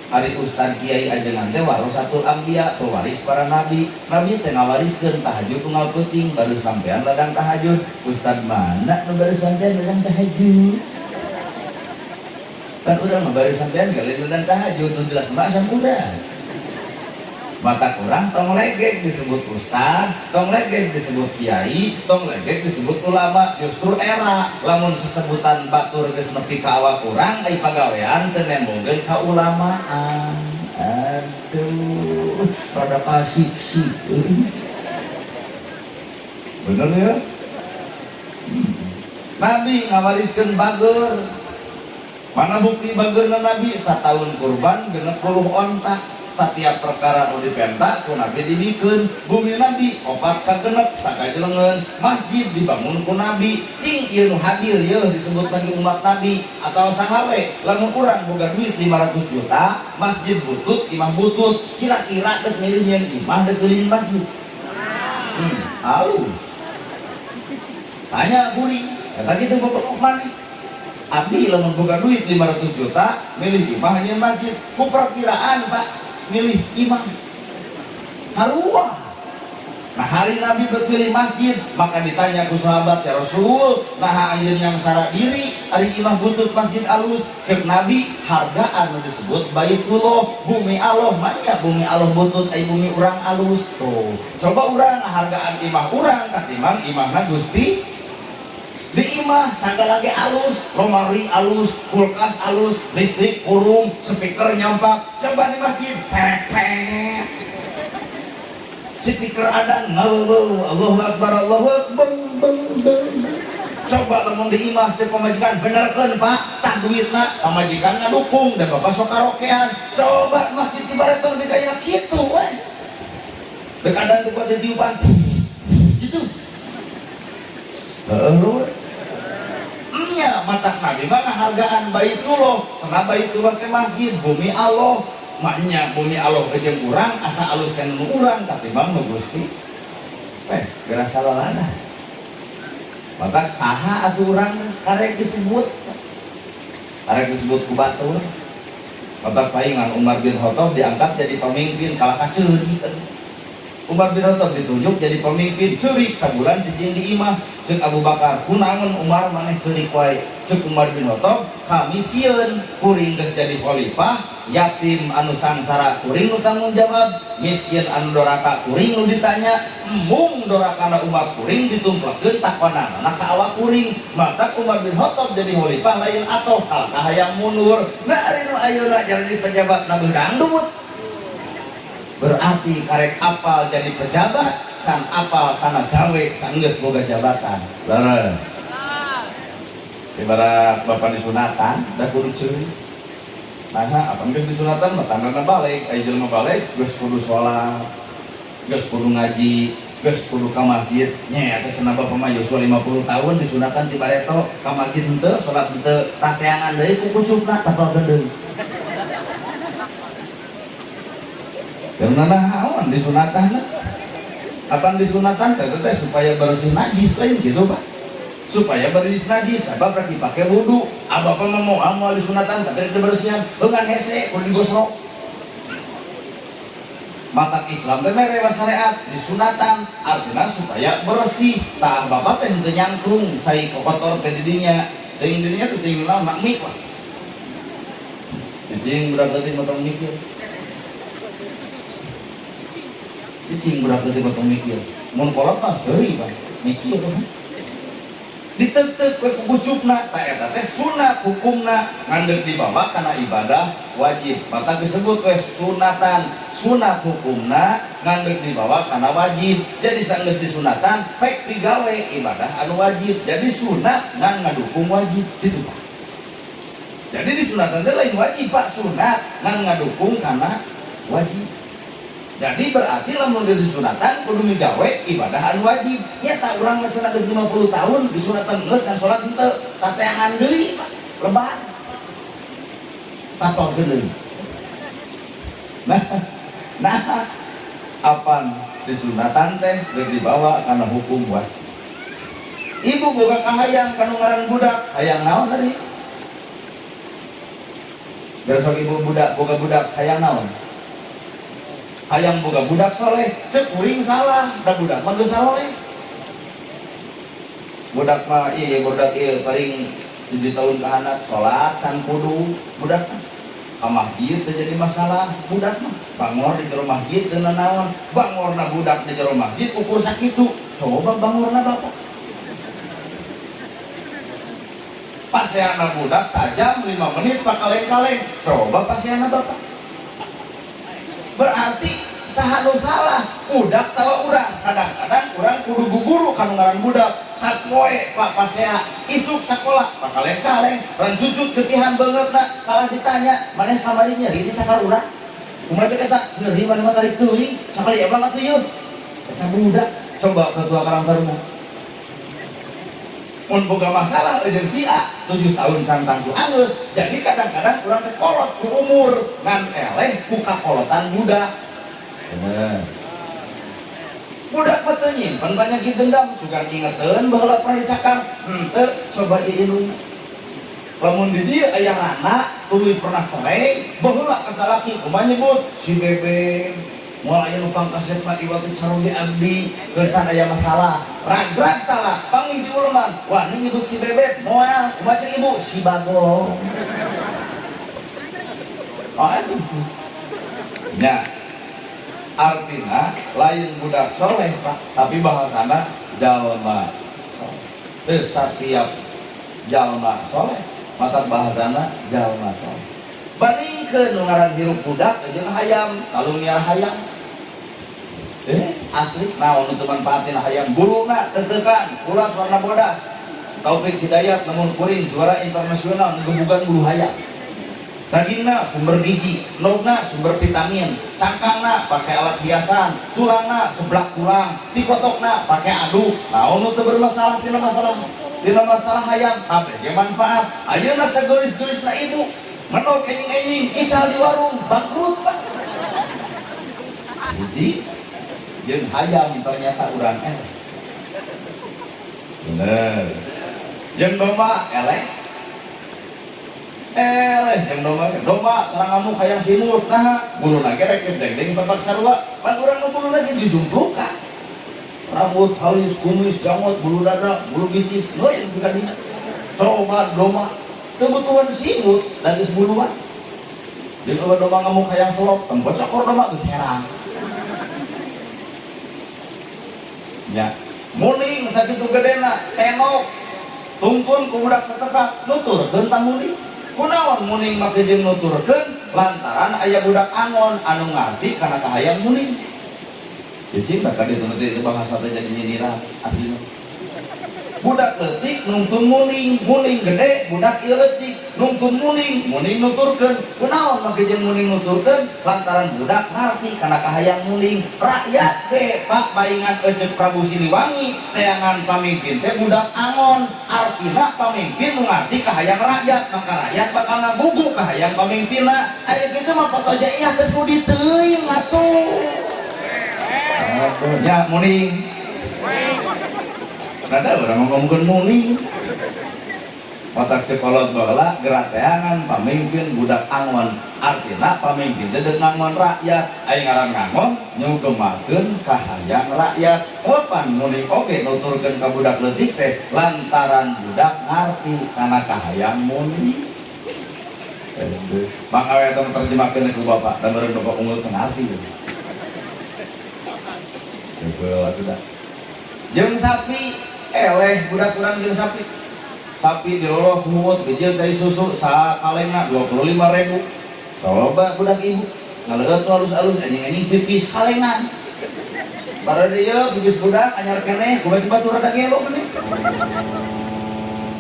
Ari ustad, kiai, ajengan teh warasatul anbiya, pewaris para nabi. Nabi teh ngawariskeun tahajud unggal peuting, baru sampean ladang tahajud. Ustad mana nu baru sampean ladang tahajud? Kan urang mah baru sampean kali ladang tahajud, nu jelas mah asam urat. Mata kurang tong legek disebut ustad, tong legek disebut kiai, tong legek disebut ulama, justru era lamun sesebutan batur geus nepi ka awak urang ai pagawean teu nembongkeun ka ulamaan. Aduh, rada kasih sih. Bener ya? Nabi ngawariskeun bager. Mana bukti bagerna Nabi? Satahun kurban 60 onta. Setiap perkara nu dipenta ku Nabi dibikeun. Bumi Nabi opat ka genep sakajelengeun. Masjid dibangun ku Nabi. Cing ieu nu hadir yeuh disebut lagi umat Nabi atau saha we. Lamun urang boga duit 500 juta, masjid butut, imah butut, kira-kira dek milih nyeun imah dek milih masjid. Halus. Tanya kuring, kata gitu bapak mana? Abdi lamun boga duit 500 juta, milih imah nyeun masjid. Ku perkiraan Pak, milih imah. Sarua. Nah hari Nabi berpilih masjid, maka ditanya ku sahabat, ya Rasul, nah anjeun yang sara diri, ari imah butut masjid alus. Cek Nabi, harga anu disebut Baitullah, bumi Allah, manya bumi Allah butut, ai bumi urang alus. Tuh, coba urang hargaan imah urang katimbang imahna Gusti. Di imah sagala ge alus, lemari alus, kulkas alus, listrik kurung, speaker nyampak. Coba di masjid, pepet. Speaker adan ngaweuweuh, Allahu Akbar, Allahu Akbar, beng, beng. Coba lamun di imah cek pamajikan, benerkeun Pak, tah duitna pamajikan ngadukung dan bapak sok karaokean. Coba masjid di bareton di kaya kitu we. Dek adan teu kuat ditiupan. Gitu. Heeh lu. Nya matak Nabi mah ngahargaan Baitullah, cenah Baitullah teh masjid bumi Allah. Maknya bumi Allah jeung urang asa alus kan nu urang katimbang nu Gusti. Geura salalana. Maka saha atuh urang karek disebut. Karek disebut ku batur. Maka paingan Umar bin Khattab diangkat jadi pemimpin kalah ka ceurik. Umar bin Khattab ditunjuk jadi pemimpin, ceurik sabulan cicing di imah. Ceuk Abu Bakar, kunaon Umar maneh ceurik wae. Ceuk Umar bin Khattab, kami sieun kuring geus jadi khalifah, yatim anu sangsara kuring nu tanggung jawab, miskin anu doraka kuring nu ditanya, embung dorakana umat kuring ditumplekeun takonanana ka awak kuring. Matak Umar bin Khattab jadi khalifah lain atoh kalah hayang mundur. Nah ari nu ayeuna jadi pejabat na dangdut. Berarti karek apal jadi pejabat, can apal kana gawe sanggeus boga jabatan. Leres. Ibarat bapak disunatan, da kudu ceurik. Nah, apa geus disunatan mah tandana balik, aya jelema balik geus kudu salat, geus kudu ngaji, geus kudu ka masjid. Nya eta cenah bapak mah yuswa 50 tahun disunatan ti bareto ka masjid henteu, salat henteu, tah teangan deui ku kucupna tapal gendeng. Karena naon disunatan? Apa disunatan teh teh supaya bersih najis lain gitu Pak. Supaya bersih najis sabab rek dipake wudu. Abah mah mau moal disunatan tapi rek dibersihan, heungan hese kudu digosok. Mata Islam teh mere syariat disunatan artinya supaya bersih. Tah bapak teh henteu nyangkrung cai kotor teh didinya. Teuing didinya teh teuing naon makmi Pak. Cicing budak leutik mah tong mikir. Cicing budak leutik mah tong mikir. Mun kolot mah seuri Pak, mikir Pak. Diteuteup we ku kucupna, tah eta teh sunat hukumna ngandeuk dibawa kana ibadah wajib. Maka disebut we sunatan. Sunat hukumna ngandeuk dibawa kana wajib. Jadi sanggeus disunatan pek pigawe ibadah anu wajib. Jadi sunat ngan ngadukung wajib gitu Pak. Jadi disunatan teh lain wajib Pak, sunat ngan ngadukung kana wajib. Jadi berarti lamun disunatan kudu migawe ibadah anu wajib. Nyata urang mah cenah geus 50 tahun disunatan geus kan salat henteu, tateangan deui Pak, lebar. Tapal deui. Nah, apan disunatan teh rek dibawa kana hukum wajib. Ibu boga kahayang kanu ngaran budak, hayang naon tadi? Besok ibu budak boga budak hayang naon? Hayang boga budak soleh, cek kuring salah, da budak mah geus soleh. Budak mah ieu budak ieu paling 7 tahun ka handap salat can kudu budak mah. Ka masjid teu jadi masalah budak mah. Bangor di jero masjid teu nanaon. Bangorna budak di jero masjid ukur sakitu. Coba bangorna bapak. Paseana budak sajam 5 menit pakaleng-kaleng. Coba paseana bapak. Berarti saha nu salah, budak tawa urang. Kadang-kadang urang kudu guguru kanu ngaran budak. Sapoe pak pasea isuk sakola pakaleng-kaleng, rancucut getihan beungeutna kalah ditanya, maneh kamari nyeri di cakar urang? Kumaha cek eta? Nyeri maneh mah tarik teuing, sakali abang atuh yeuh. Eta budak, coba ketua Karang Taruna. Mun boga masalah jeung si A 7 tahun can tangtu anggeus. Jadi kadang-kadang urang teh kolot ku umur ngan eleh ku kakolotan budak. Bener. Budak mah teu nyimpen banyak dendam, sugan ingeteun baheula pernah dicakar. Henteu, coba ieu indung. Lamun di dieu aya rana tuluy pernah cerai, baheula ka salaki kumaha nyebut si bebek. Moal aya nu pangkasep mah iwa teh caroge abdi, keur can aya masalah. Rag-rag talak, panggih di uleman. Wah, nyebut si bebek, moal kumaha cek ibu si bagong. Oh, itu. Nya. Artina lain budak soleh pak, tapi bahasana jalma soleh. Teu satiap jalma soleh, mata bahasana jalma soleh. Bandingkeun nu ngaran hirup budak jeung hayam, kalunia hayam. Asli naon nu teu manfaatin hayam, buluna teuteukan, ulas warna bodas. Taufik Hidayat namun kuring juara internasional ngegebugan bulu hayam. Dagingna sumber gizi, nogna sumber vitamin, cangkangna pakai alat hiasan, tulangna seblak tulang, tikotokna pakai aduk. Naon nu teu bermasalah tina masalah? Tina masalah hayam, kabeh ge manfaat. Ayeuna sageulis-geulisna ibu, menog enjing-enjing, ical di warung, bangkrut pak. Hiji jeung hayam ternyata urang eleh. Bener. Jeung domba eleh. Eleh jeung domba, domba terang ngamuk hayang simut, nah buluna ge rek deng-deng babak sarua, pan urang mah buluna ge jujumplukan. Rambut halus, kumis, janggot, bulu dada, bulu betis, geus bukan dinya. Coba domba kebutuhan simut da geus buluan. Jeung loba domba ngamuk hayang selop, tempo cokor domba geus herang. Nya, muning sakitu gedena, tenok, tungtun ku budak satepak, nuturkeun ta muning. Kunaon muning make jeung nuturkeun lantaran aya budak angon anu ngarti kana kahayang muning. Cicing bakal ditu itu bahasa teh jadi nyindiran aslina. Budak leutik nungtun muning, muning gede budak ieu leutik nungtun muning, muning nuturkeun. Kunaon make jeung muning nuturkeun lantaran budak ngarti kana kahayang muning. Rakyat ge Pak baingan eceuk Prabu Siliwangi teangan pamimpin teh budak angon, artina pamimpin nu ngarti kahayang rakyat, maka rakyat bakal ngagugu kahayang pamimpinna. Aya kitu mah potojaiah teh sudi teuing atuh. Nya muning. Ada orang ngomongkeun muning. Otak cekolot baheula gerateangan pamimpin budak angon. Artina pamimpin teh deuk ngangon rakyat. Aya ngaran ngangon nyugemakeun kahayang rakyat. Opan muning oge nuturkeun ka budak leutik teh lantaran budak ngarti kana kahayang muning. Bang awe tong terjemahkeun ku bapak, da meureun bapak unggul teu ngarti. Coba atuh. Jeung sapi eleh budak urang jeung sapi. Sapi diloloh muut gejil cai susu sakalengna 25.000. Coba budak ibu ngaleueut alus-alus anjing-anjing pipis kalengan. Barada ieu pipis budak anyar keneh kumaha coba batur rada gelo keneh.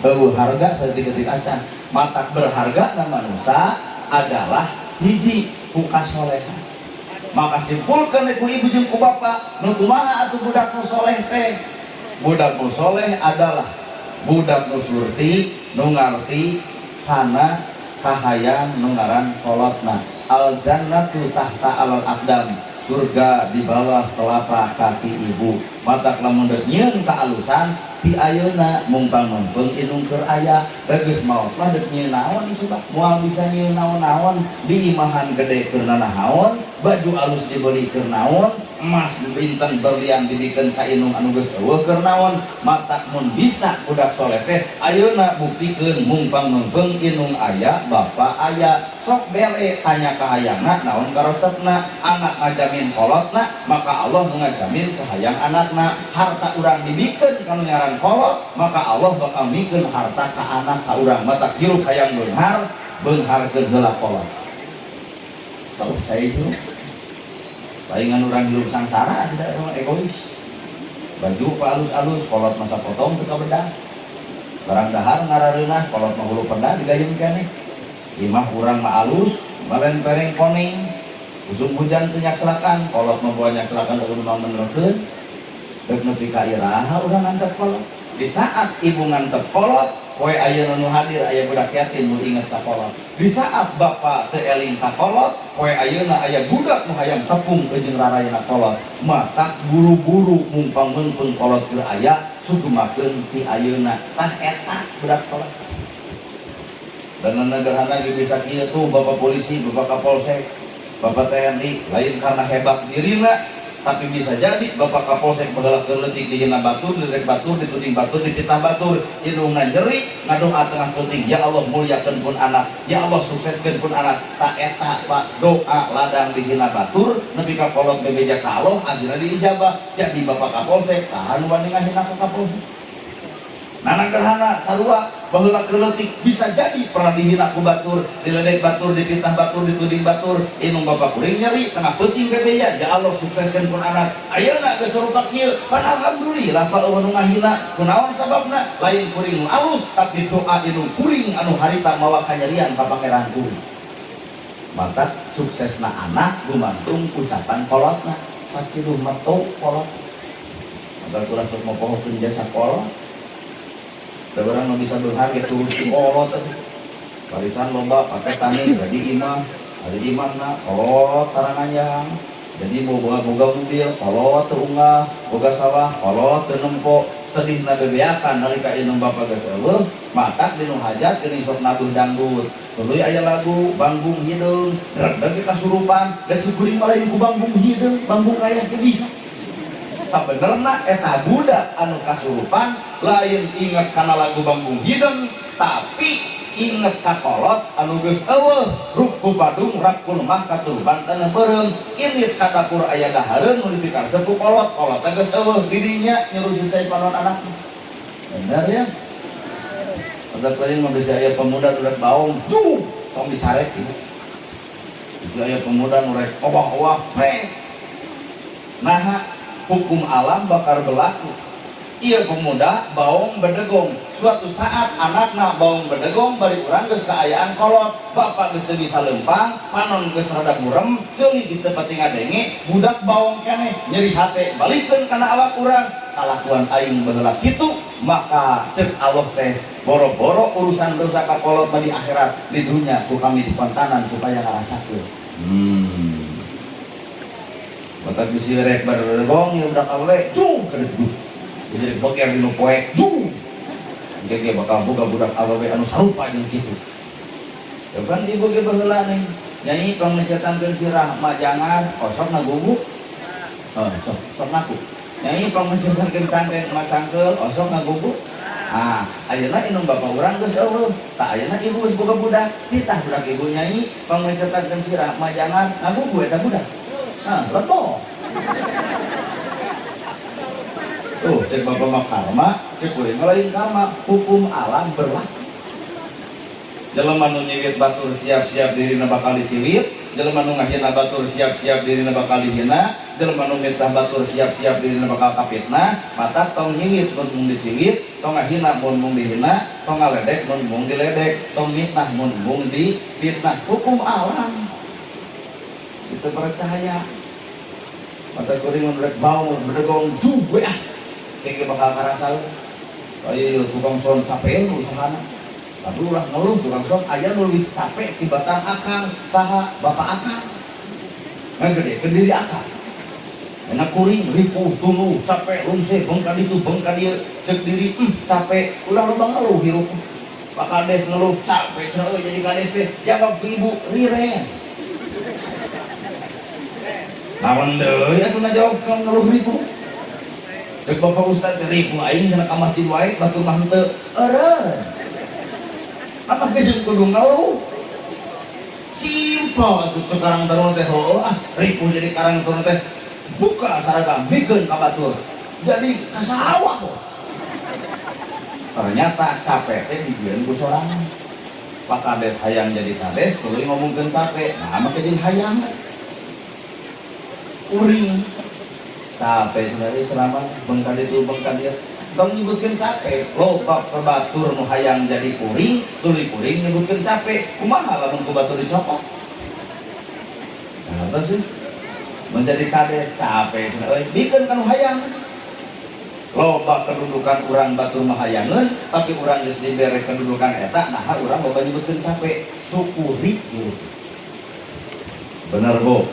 Eueuh harga saeutik-eutik acan. Matak berharga na manusia adalah hiji ku kasolehan. Maka simpulkeun ku ibu jeung ku bapak nu kumaha atuh budak nu soleh teh. Budak nu soleh adalah budak nu surti nu ngarti kana kahayang nu ngaran kolotna. Al jannatu tahta alal aqdam, surga di bawah telapak kaki ibu. Matak lamun deuk nyieun kaalusan ti ayeuna mungpang mempeng indung keur aya, geus maot mah deuk nyieun naon coba, moal bisa nyieun naon-naon, di imahan gede keur nanahaon, baju alus dibeli keur naon, Emas inten berlian dibikeun ka indung anu geus eueuh keur naon? Mata mun bisa budak soleh teh ayeuna buktikeun mungpang meungpeung indung aya, bapa aya, sok bere tanya ka hayangna naon karesepna. Anak ngajamin kolotna, maka Allah ngajamin kahayang anakna. Harta urang dibikeun ka nu nyaran kolot, maka Allah bakal mikeun harta ka anak ka urang. Mata hirup hayang beunghar, beungharkeun heula kolot, selesai itu. Palingan urang hirup sangsara tidak emang egois. Baju pak alus-alus, kolot masa potong teu kabedah. Barang dahar ngarareunah, kolot mah hulu pedah digayung keneh. Imah urang mah alus, balen pereng koning, usum hujan teu nyakselakan, kolot mah bawa nyakselakan eueuh mah menerkeun. Rek nepi ka iraha urang ngantep kolot? Di saat ibu ngantep kolot, poe ayeuna nu hadir aya budak yatim nu inget ka kolot. Di saat bapak teu eling ka kolot, poe ayeuna aya budak nu hayang tepung jeung rarayana kolot. Mata buru-buru mumpang meungpeung kolot keur aya, sugemakeun ti ayeuna. Tah eta budak kolot. Dan negerhana ge bisa kieu tuh bapak polisi, bapak kapolsek, bapak TNI, lain karena hebat dirina, tapi bisa jadi bapak kapolsek baheula keur leutik dihina batur, diledek batur, dituding batur, dipitnah batur, indungna nyeri, ngadoa tengah peuting, "Ya Allah, muliakeun pun anak, ya Allah, sukseskeun pun anak." Tak eta Pak, doa ladang dihina batur, nepi ka kolot bebeja ka Allah, akhirna diijabah. Jadi bapak kapolsek, saha nu wani ngahina ka kapolsek? Nanang Gerhana sarua baheula keur leutik bisa jadi pernah dihina ku batur, diledek batur, dipitnah batur, dituding batur, indung bapak kuring nyeri tengah peuting bebeja, "Ya Allah, sukseskeun pun anak." Ayeuna geus sarupa kieu, pan alhamdulillah Pak eueuh nu ngahina. Kunaon sababna? Lain kuring nu alus, tapi doa indung kuring anu harita mawa kanyerian ka Pangeran kuring. Maka suksesna anak gumantung ucapan kolotna. Saciduh metu kolot. Maka kurang sok mopohokeun jasa kolot. Da urang nu bisa beunghar ge turus ti kolot atuh. Barisan loba pakai tani jadi imah, ada imahna kolot taranganjang. Jadi boga boga mobil kolot teu unggah, boga sawah kolot teu nempo. Sedihna bebeakan nalika indung bapa geus eueuh, matak dinu hajat geuning sok nabuh dangdut. Tuluy aya lagu Bangbung Hideung, redeg kasurupan, dan si kuring mah lain ku Bangbung Hideung, Bangbung Rayas ge bisa. Sabenerna eta budak anu kasurupan lain inget kana lagu Bangbung Hideung, tapi inget ka kolot anu geus eueuh. Ruk ku badung rak ku lemah katuruban taneuh beureum, indit ka dapur aya dahareun nu dipikaresep ku kolot, kolot teh geus eueuh, didinya nyerujut cai panon anakna. Bener ya? Ada paling mah bisa aya pemuda nu rek baong, juh, tong dicarek ibu. Bisa aya pemuda nu rek owah-owah, prek. Nah, hukum alam bakal berlaku. Iya pemuda baong bedegong, suatu saat anakna baong bedegong, bari urang geus kaayaan kolot, bapak geus teu bisa lempang, panon geus rada burem, ceuli geus teu pati ngadenge, budak baong keneh, nyeri hate balikeun kana awak urang. Kalakuan aing baheula kitu, maka cek Allah teh boro-boro urusan dosa ka kolot mah di akhirat, di dunya ku kami dikontanan supaya ngarasakeun. Batak bisi rek berdegong ya budak awewe, cung kada tuh. Jadi boker dinu poek, cung. Engke ge bakal boga budak awewe anu sarupa jeung kitu. Ya kan ibu ge baheula nih. Nyai pangmencetankeun sirah majangan, osok ngagugu. Oh, sok sok ngaku. Nyai pangmencetankeun cangkeng macangkeul, osok ngagugu. Ah, ayeuna indung bapak urang geus eueuh. Tah ayeuna ibu geus boga budak. Titah budak ibu nyai pangmencetankeun sirah majangan, ngagugu eta budak. Ah, lebo. Tuh, cek bapak mah karma, cek kuring mah lain karma, hukum alam berlaku. Jelema nu nyiwit batur siap-siap dirina bakal diciwit, jelema nu ngahina batur siap-siap dirina bakal dihina, jelema nu mitnah batur siap-siap dirina bakal kapitnah. Mata tong nyiwit mun mung diciwit, tong ngahina mun mung dihina, tong ngaledek mun mung diledek, tong mitnah mun mung difitnah. Hukum alam. Itu percaya. Mata kuring mun rek bau bedegong juh we ah. Kayak bakal ngarasa. Ayo tukang son capek usahana. Tapi ulah ngeluh tukang son, aya nu leuwih capek tibatan akang, saha bapak akang. Ngagedekeun diri akang. Enak kuring ripuh tuluh capek rungse bengka ditu bengka dieu cek diri capek ulah loba ngeluh hirup. Pak Kades ngeluh capek cenah euy jadi kades teh, jawab ibu riren. Naon deui atuh ngajawab ka ngeluh ripuh. Cek Bapak Ustaz ripuh aing cenah ka masjid wae batur mah henteu. Eureun. Anak geus kudu ngeluh. Simpel atuh cek Karang Taruna teh heueuh ah ripuh jadi Karang Taruna teh buka saragam bikeun ka batur. Jadi ka sawah kok. Ternyata capek teh dijieun ku sorangan. Pak Kades hayang jadi kades tuluy ngomongkeun capek. Nah, make jeung hayang. Kuring capek sebenarnya selama bengkak itu bengkak dia tong nyebutkeun capek loba pebatur nu hayang jadi kuring tuluy kuring nyebutkeun capek kumaha lamun ku batur dicopot. Nah, apa sih menjadi kades capek cenah euy bikeun ka nu hayang. Loba kedudukan urang batur mah hayangeun tapi urang geus dibere kedudukan eta nah urang loba nyebutkeun capek. Syukuri hirup bener Bu.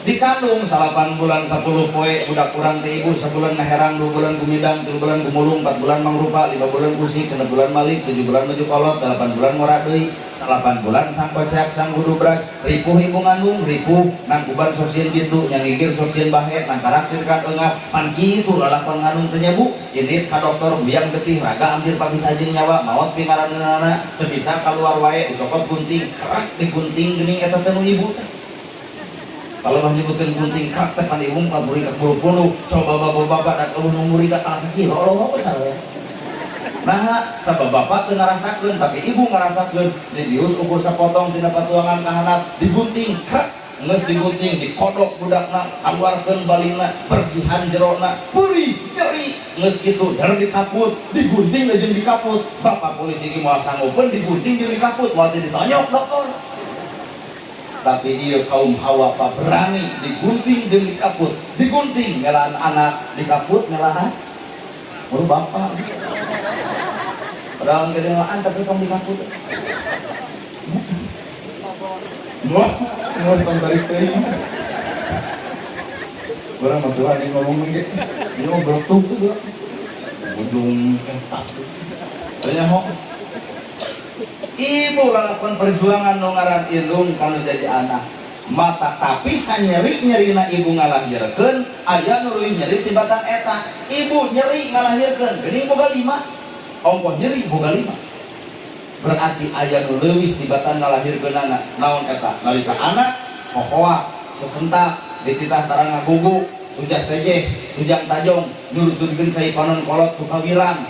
Dikandung 9 bulan 10 poe budak urang teh ibu sebulan ngaherang, 2 bulan gumidang, 3 bulan gumulung, 4 bulan mangrupa, 5 bulan usik, 6 bulan malik, 7 bulan maju kolot, 8 bulan ngora deui, 8 bulan sangkot seak sang gudubrag. Ripuh ibu ngandung ripuh nangkuban sok sieun kitu nyangigir sok sieun bahe nangkarak sirkan eungap pan kitu lalakon ngandung teh nya Bu. Indit ka dokter buyang getih raga hampir pabisa jeung nyawa maot pingaraneunana teu bisa kaluar wae dicokot gunting kerak digunting geuning eta teh nu ibu teh. Kalau mah nyebutkeun gunting krak teh pan ibu mah buri ka bulu punduk coba bapak-bapak dan eueuh nu muri ka tanah kaki Allah besar ya. Nah, sabab bapak teu ngarasakeun tapi ibu ngarasakeun dibius ukur sapotong tina patuangan ka handap digunting krak geus digunting dikodok budakna kaluarkeun balina bersihan jerona perih nyeri geus kitu dar dikaput digunting jeung dikaput bapak polisi ge moal sanggupeun digunting jeung dikaput moal teh ditonyok dokter. Tapi dia kaum Hawa pak berani digunting jeung dikaput digunting ngelaan anak dikaput ngelaan baru bapak padahal nggak ngelaan tapi kamu dikaput. Wah, nggak usah tarik teuing. Urang mah tuh anjing ngomong ge. Ini mau beletuk gitu. Ujung eta. Tanya ho. Ibu lalakuan perjuangan nu ngaran indung kanu jadi anak. Mata tapi sanyeri-nyerina ibu ngalahirkeun aya nu leuwih nyeri tibatan eta. Ibu nyeri ngalahirkeun geuning boga 5. Ongkoh nyeri boga 5. Berarti aya nu leuwih tibatan ngalahirkeunana. Naon eta? Nalika anak kokoa sesentak dititah tarang ngagugu tujah tejeh tujang tajong nyurcunkeun cai panon kolot ku kawirang.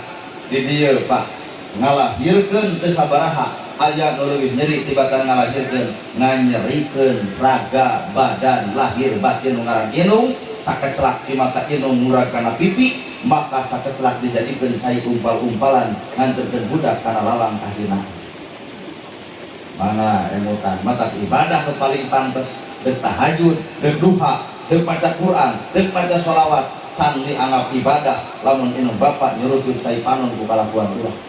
Di dieu Pak ngalahirkeun teu sabaraha aya nu leuwih nyeri tibatan ngalahirkeun nganyerikeun raga badan lahir batin nu ngaran indung sakecelak cimata indung murag kana pipi maka sakecelak dijadikeun cai umpal-umpalan nganterkeun budak kana lalang kahina. Mana emutan mata ibadah nu paling pantes deuk tahajud deuk duha deuk maca Quran deuk maca sholawat can dianggap ibadah lamun indung bapak nyurucun cai panon ku kalakuan urang.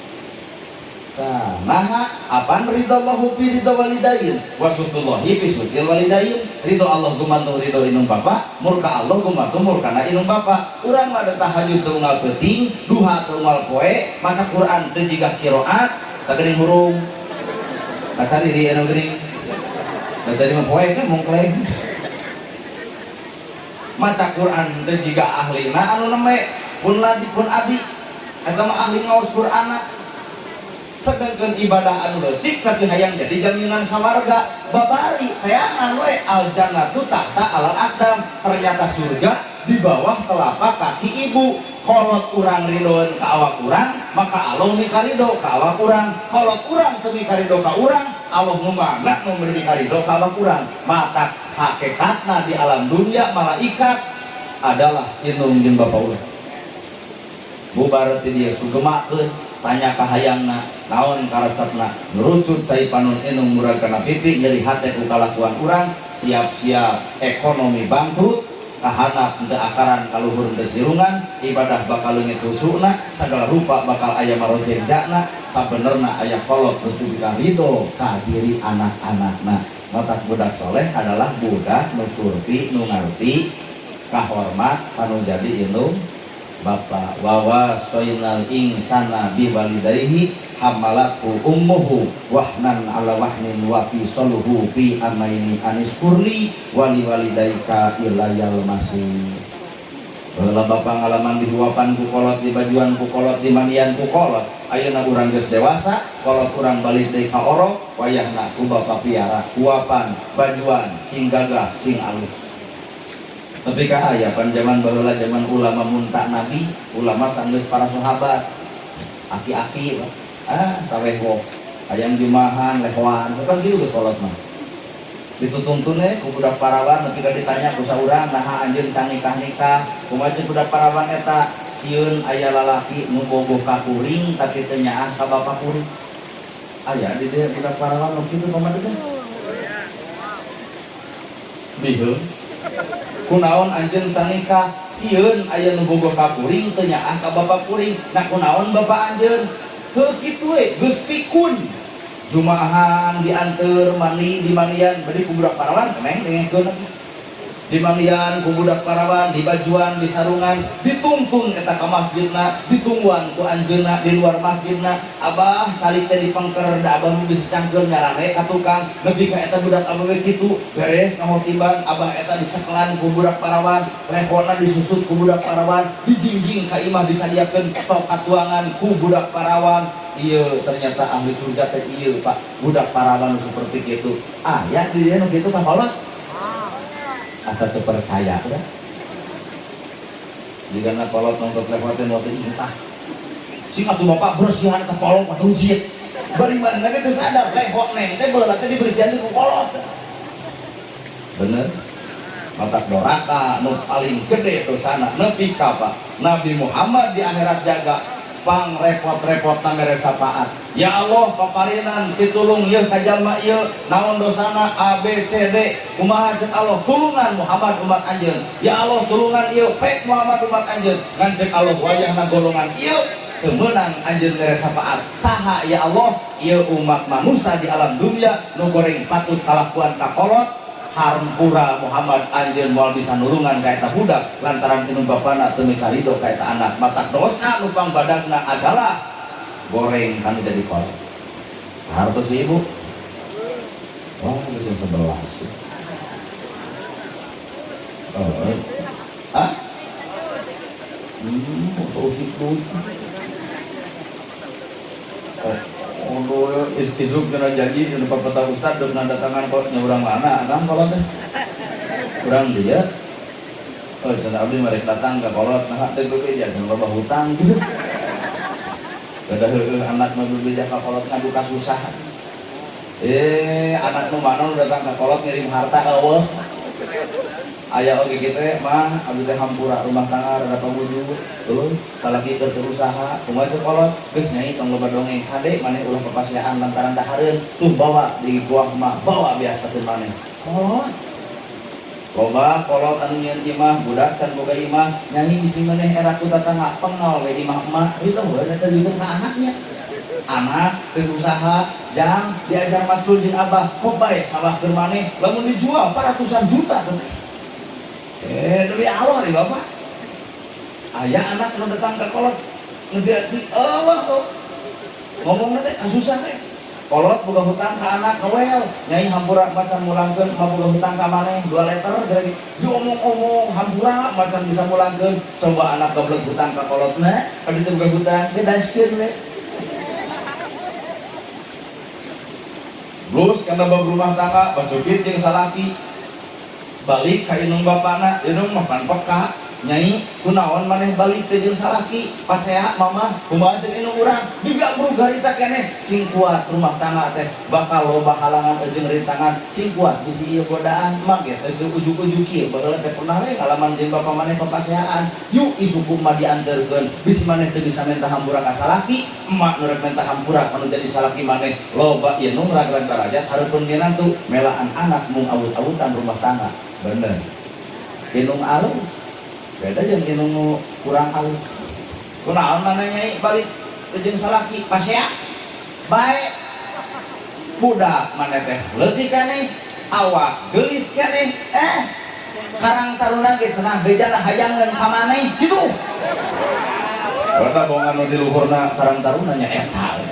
Nah, naha apaan ridallahu fi ridha walidain wa sutullahi fi sutil walidain. Ridho Allah gumantung ridho indung bapa, murka Allah gumantung murkana indung bapa. Urang mah tahajud teu unggal peuting, duha teu unggal poe, maca Quran teu jiga qiraat, da geuning hurung. Kaca diri anu geuning. Da tadi mah poe kan mongkleng. Maca Quran teu jiga ahlina anu nembe pun ladi pun abi eta mah ahli ngaos Qur'anna. Sedangkan ibadah anu leutik tapi hayang jadi jaminan sawarga babari tayangan we al jannatu tahta alal aqdam. Ternyata surga di bawah telapak kaki ibu. Kolot urang ridoeun ka awak urang maka Allah mikarido ka awak urang. Kolot urang teu mikarido ka urang Allah nu mana nu mikarido ka awak urang. Mata hakikatna di alam dunia malaikat adalah indung jeung bapa urang. Bubar ti dieu sugemakeun tanya ka hayangna naon karesepna ngerucut cai panon indung murag kana pipi nyeri hate ku kalakuan urang. Siap-siap ekonomi bangkrut kahanap teu akaran kaluhur teu sirungan ibadah bakal leungit husukna sagala rupa bakal aya marojengjana sabenerna aya kolot nu teu ridho ka diri anak-anakna. Matak budak soleh adalah budak nu surti nu ngarti kahormat kanu jadi indung. Bapak wawa soinal insana biwalidayhi hamalatu ummuhu wahnan ala wahnin wa fisaluhu fi amaini aniskurli wali walidaika ilayal masih. Baheula bapak ngalaman dihuapan ku kolot, di bajuan ku kolot, di mandian ku kolot. Ayeuna urang geus dewasa, kolot urang balik deui ka orok, wayahna ku bapak piara huapan, bajuan sing gagah, sing alus. Tapi ka aya pan zaman baheula zaman ulama munta nabi, ulama sanggeus para sahabat. Aki-aki taweho hayang jumahan lehoan, kan kitu geus kolot mah. Ditutuntun ku budak parawan nepi ka ditanya ku saurang naha anjeun can nikah-nikah, kumaha ceuk budak parawan eta sieun aya lalaki nu bogoh ka kuring tapi teu nyaah ka bapa kuring. Aya di dieu budak parawan nu kitu pamadegan teh. Biheung. Kunaon anjeun can nikah sieun aya nu bogoh ka kuring teu nyaah ka bapa kuring. Nah kunaon bapa anjeun? Heuh kitu we geus pikun. Jumahan dianteur mandi di mandian bari ku budak parawan keneng dengekeun atuh. Di mandian ku budak parawan, di bajuan, di sarungan, dituntun eta ka masjidna, ditungguan ku anjeunna di luar masjidna. Abah calik teh dipengker da abah mah bisa cangkeul nyarane ka tukang nepi ka eta budak awewe kitu beres ngahotiban abah eta diceklan ku budak parawan, lehona disusut ku budak parawan, dijingjing ka imah disadiakeun tok katuangan ku budak parawan. Ieu ternyata ahli surga teh ieu Pak, budak parawan seperti kitu. Ah ya di dieu nu kitu mah kolot. Asa teu percaya ya. Jigana kolot nongtot lewatin waktu intah. Sing atuh bapak bersihan eta kolot mah rujit. Bari manehna ge teu sadar lehok neng teh baheula teh dibersihan ku kolot. Bener? Matak doraka nu paling gede dosana nepi ka Pak Nabi Muhammad di akhirat jaga pang repot-repotna mere syafaat. Ya Allah paparinan pitulung ieu ka jalma ieu naon dosana A B C D kumaha ceuk Allah tulungan Muhammad umat anjeun. Ya Allah tulungan ieu pek Muhammad umat anjeun. Ngan ceuk Allah wayahna golongan ieu teu meunang anjeun mere syafaat. Saha ya Allah ieu umat manusia di alam dunia nu goreng patut kalakuan ka kolot hampura Muhammad anjeun moal bisa nulungan ka eta budak lantaran indung bapana teu mikarido ka eta anak. Matak dosa nu pangbadagna adalah goreng kanu jadi kolot. Hartos ibu. Wah, geus jam 11. Oh. Ah? So gitu. Oh, isuk kena janji di depan peta ustad udah nanda tangan kok nya urang mana kan kolot teh. Urang dia. Oh, cenah abdi mereka datang ke kolot nah teh bebeja cenah loba hutang gitu. Kada heueuh anak mah bebeja ka kolot ngadu kasusahan. Anak nu mana nu datang ka kolot ngirim harta eueuh. Aya oge kitu mah abdi teh hampura rumah tangga rada pamujud tuluy salaki keur berusaha kumaha ceuk kolot geus nyai tong loba dongeng kade maneh ulah papasiaan lantaran dahareun tuh bawa di buah mah bawa biasakeun maneh kolot loba kolot anu nyieun imah budak can boga imah nyanyi bisi maneh era ku tatangga pengal we imah emak itu heueuh eta juga ka anaknya anak keur usaha jang diajar macul jeung abah kok bae sawah keur maneh lamun dijual ratusan juta teh. Demi Allah nih bapak. Ayah anak nu datang ke kolot lebih di Allah tuh. Ngomongna teh kasusah teh. Kolot boga hutang ka anak ngewel, nyai hampura macan mulangkeun mah boga hutang ka maneh 2 liter geura diomong-omong hampura macan bisa mulangkeun. Coba anak goblok hutang ka kolotna, ka ditu boga hutang ge daskeun we. Terus kana bab rumah tangga bacukit jeung salaki. Balik ka indung bapana, indung mah pan peka. Nyai kunaon maneh balik teh jeung salaki pasea mama kumaha ceuk indung urang digabrug harita keneh sing kuat rumah tangga teh bakal loba halangan jeung rintangan sing kuat bisi ieu godaan mah ge teh ujug-ujug kieu baheula teh pernah we ngalaman jeung bapa maneh papaseaan yuk isuk mah dianterkeun bisi maneh teu bisa minta hampura ka salaki emak nu rek minta hampura anu jadi salaki maneh loba ieu nu ragrag darajat hareupeun minantu melaan anak mung awut-awutan rumah tangga bener indung alus beda jeung indung nu kurang alus kunaon maneh nyai balik teh jeung salaki pasea bae budak maneh teh leutik keneh awak geulis keneh karang taruna ge cenah bejana hayangeun ka maneh kitu. Karena bongan nu di luhurna Karang Taruna nya eta.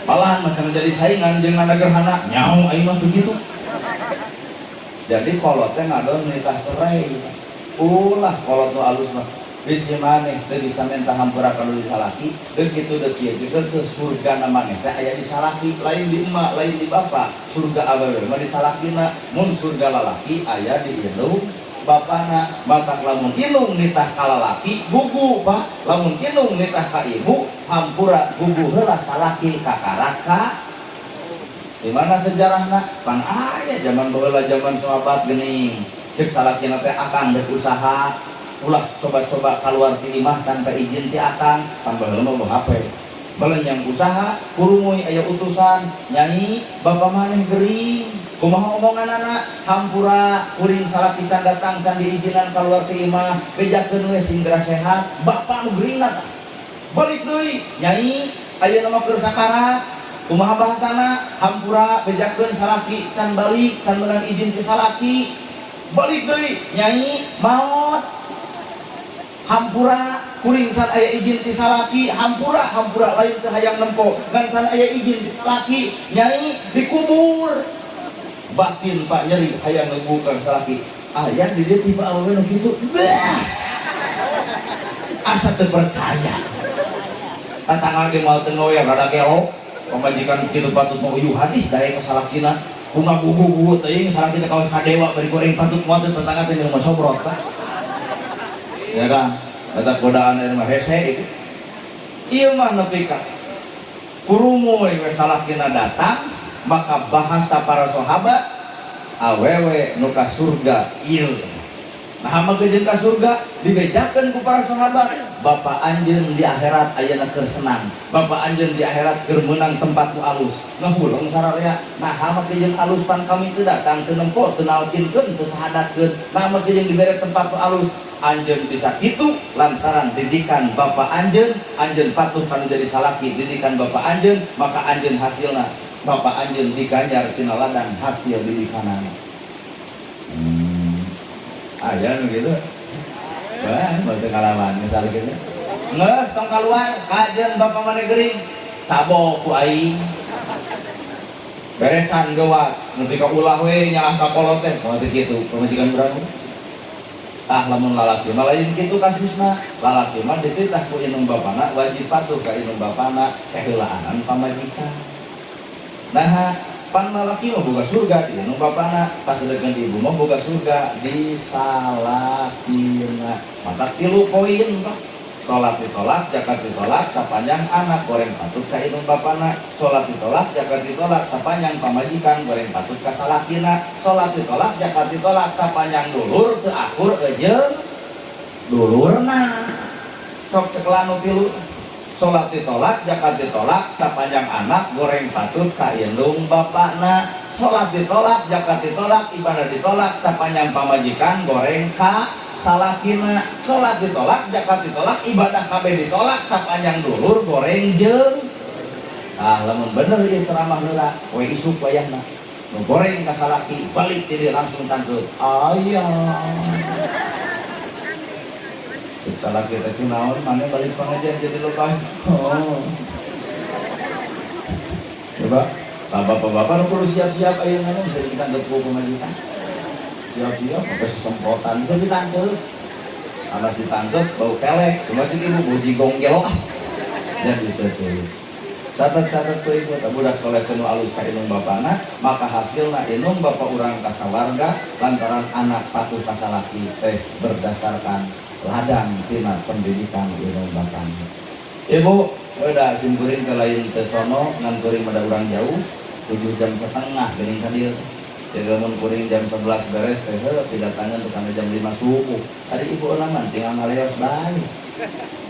Malahan macam jadi saingan jeung gerhana nyau aing mah begitu. Jadi kolot teh ngadon nitah cerai. Ulah kolot nu alus mah. Bisi maneh teu bisa minta hampura ka nu salaki, deuk kitu deuk kieu ge ke surga na maneh teh aya di salaki, lain di emak, lain di bapak. Surga awewe mah di salakina, mun surga lalaki aya di indung bapana. Matak lamun indung nitah ka lalaki gugu pak, lamun indung nitah ka ibu hampura gugu heula salaki kakarak ka. Di mana sejarahna? Pan aya zaman baheula zaman sahabat geuning. Cek salakina teh akang dek usaha, ulah coba-coba keluar ti imah tanpa izin ti akang, pan baheula mah HP. Balenyang usaha, kurumuy aya utusan, nyai bapak maneh gering. Kumaha omonganana? Hampura kuring salaki can datang can diizinan keluar ti imah, bejakeun we sing geura sehat, bapak nu geuringna tah. Balik deui, nyai ayeuna mah keur sakarat. Kumaha bahasana? Hampura bejakeun salaki can balik, can meunang izin ti salaki. Balik deui, nyai maot. Hampura kuring can aya izin ti salaki, hampura hampura lain teu hayang nempo, ngan can aya izin ti salaki, nyai dikubur. Batin pak nyeri hayang ngegukan salaki. Aya di dieu tiba awewe nu kitu. Bah. Asa teu percaya. Tatangga ge moal teu ngower rada gelo. Pamajikan kitu patut mau uyuhan ih daek ka salakina. Bunga gugu-gugu teuing salaki teh kawas ka dewa bari goreng patut moal teh tetangga teh minum sobrot pak. Ya kan? Eta godaan ieu mah hese itu. Ieu mah nepi ka kurumuy we salakina datang, maka bahasa para sahabat awewe nu ka surga ieu. Nah, mah jeung ka surga dibejakeun ku para sahabat, bapak anjeun di akhirat ayeuna keur senang, bapak anjeun di akhirat keur meunang tempat nu alus. Ngahuleng sararea, nah mah jeung alus pan kami teu datang teu nempo teu nalkinkeun teu sahadatkeun. Nah mah jeung dibere tempat nu alus. Anjeun bisa kitu lantaran didikan bapak anjeun, anjeun patuh kanu jadi salaki didikan bapak anjeun, maka anjeun hasilna bapak anjeun diganjar tina ladang hasil didikanana. Aya nu kitu. Wah, batu ngalaman misalnya gitu. Ngeus tong kaluar, kajeun bapak maneh gering. Cabok ku aing. Beresan geuwat, nepi ka ulah we nyaah ka kolot teh, kumaha teh kitu, pamajikan urang. Tah lamun lalaki mah lain kitu kasusna. Lalaki mah dititah ku indung bapana wajib patuh ka indung bapana keheulaanan pamajikan. Nah, pan lalaki mah boga surga di indung bapana, pasedeukeun ibu mah boga surga di salakina. Mata 3 poin Pak. Salat ditolak, zakat ditolak, sapanjang anak goreng patut ka indung bapana. Salat ditolak, zakat ditolak, sapanjang pamajikan goreng patut ka salakina. Salat ditolak, zakat ditolak, sapanjang dulur teu akur eujeung dulurna. Sok ceklan nu 3. Salat ditolak, zakat ditolak, sapanjang anak goreng patut ka indung bapana. Salat ditolak, zakat ditolak, ibadah ditolak, sapanjang pamajikan goreng ka salakina. Salat ditolak, zakat ditolak, ibadah kabeh ditolak, sapanjang dulur goreng jeung. Ah, lamun bener ieu ceramah heula, we isuk wayahna. Nu goreng ka salaki, balik ti dieu langsung tangkeut. Aya. Cek salaki teh kunaon maneh balik pengajian jadi lebay. Oh. Coba, bapak-bapak nu kudu siap-siap ayeuna bisa ditangkep ku pamajikan. Siap-siap pakai sesemprotan bisa ditangkep. Anas ditangkep bau kelek, cuma sih ibu bau jigong gelo ah. Jadi teh. Catat-catat ku ibu, tak budak soleh nu alus ka indung bapana, maka hasilna indung bapa urang ka sawarga lantaran anak patuh ka salaki teh berdasarkan ladang tina pendidikan indung bapana. Ibu, udah simkuring ke lain teh sono, ngan kuring pada urang jauh, 7 jam setengah geuning ka dieu. Jadi lamun kuring jam 11 beres teh heuh pidatangan tukang jam 5 subuh. Tadi ibu urang mah tinggal ngaleos bae.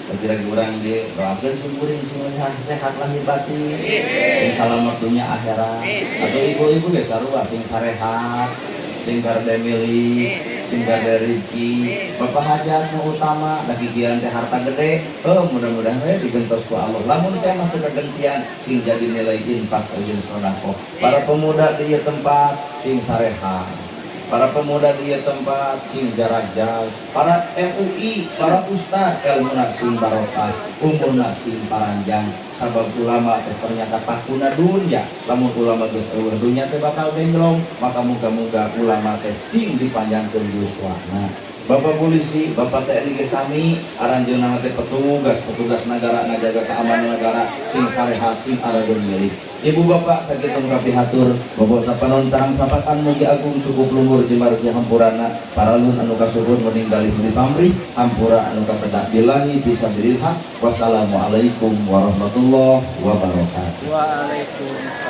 Tapi lagi urang di doakeun simkuring sing sehat lahir batin, sing salamet dunya akhirat. Atau ibu-ibu ge sarua sing sarehat, sing garde milik, sing garde rezeki. Bapak hajat nu utama da gigian teh harta gede. Heuh mudah-mudahan we digentos ku Allah. Lamun teh mah teu kagentian sing jadi nilai infak jeung sedekah. Para pemuda di ieu tempat sing sarehat. Para pemuda di ieu tempat sing jarajal, para MUI, para ustad, ilmuna sing barokah, umurna sing paranjang, sabab ulama teh ternyata pakuna dunya. Lamun ulama geus euweuh, dunya teh bakal genjlong. Maka muga-muga ulama teh sing dipanjangkeun yuswana. Bapak polisi, Bapak TNI ge sami, aranjeunna teh petugas, petugas negara ngajaga keamanan negara, sing sarehat, sing arageun milik. Ibu bapak, sakitu kapihatur, bobo sapanon carang sapatan, mugi agung cukup luhur jembar si hampurana, paralun anu kasuhun meninggali di pamrih hampura anu katedak, billahi fisabilil haq. Wassalamualaikum warahmatullahi wabarakatuh. Waalaikumsalam.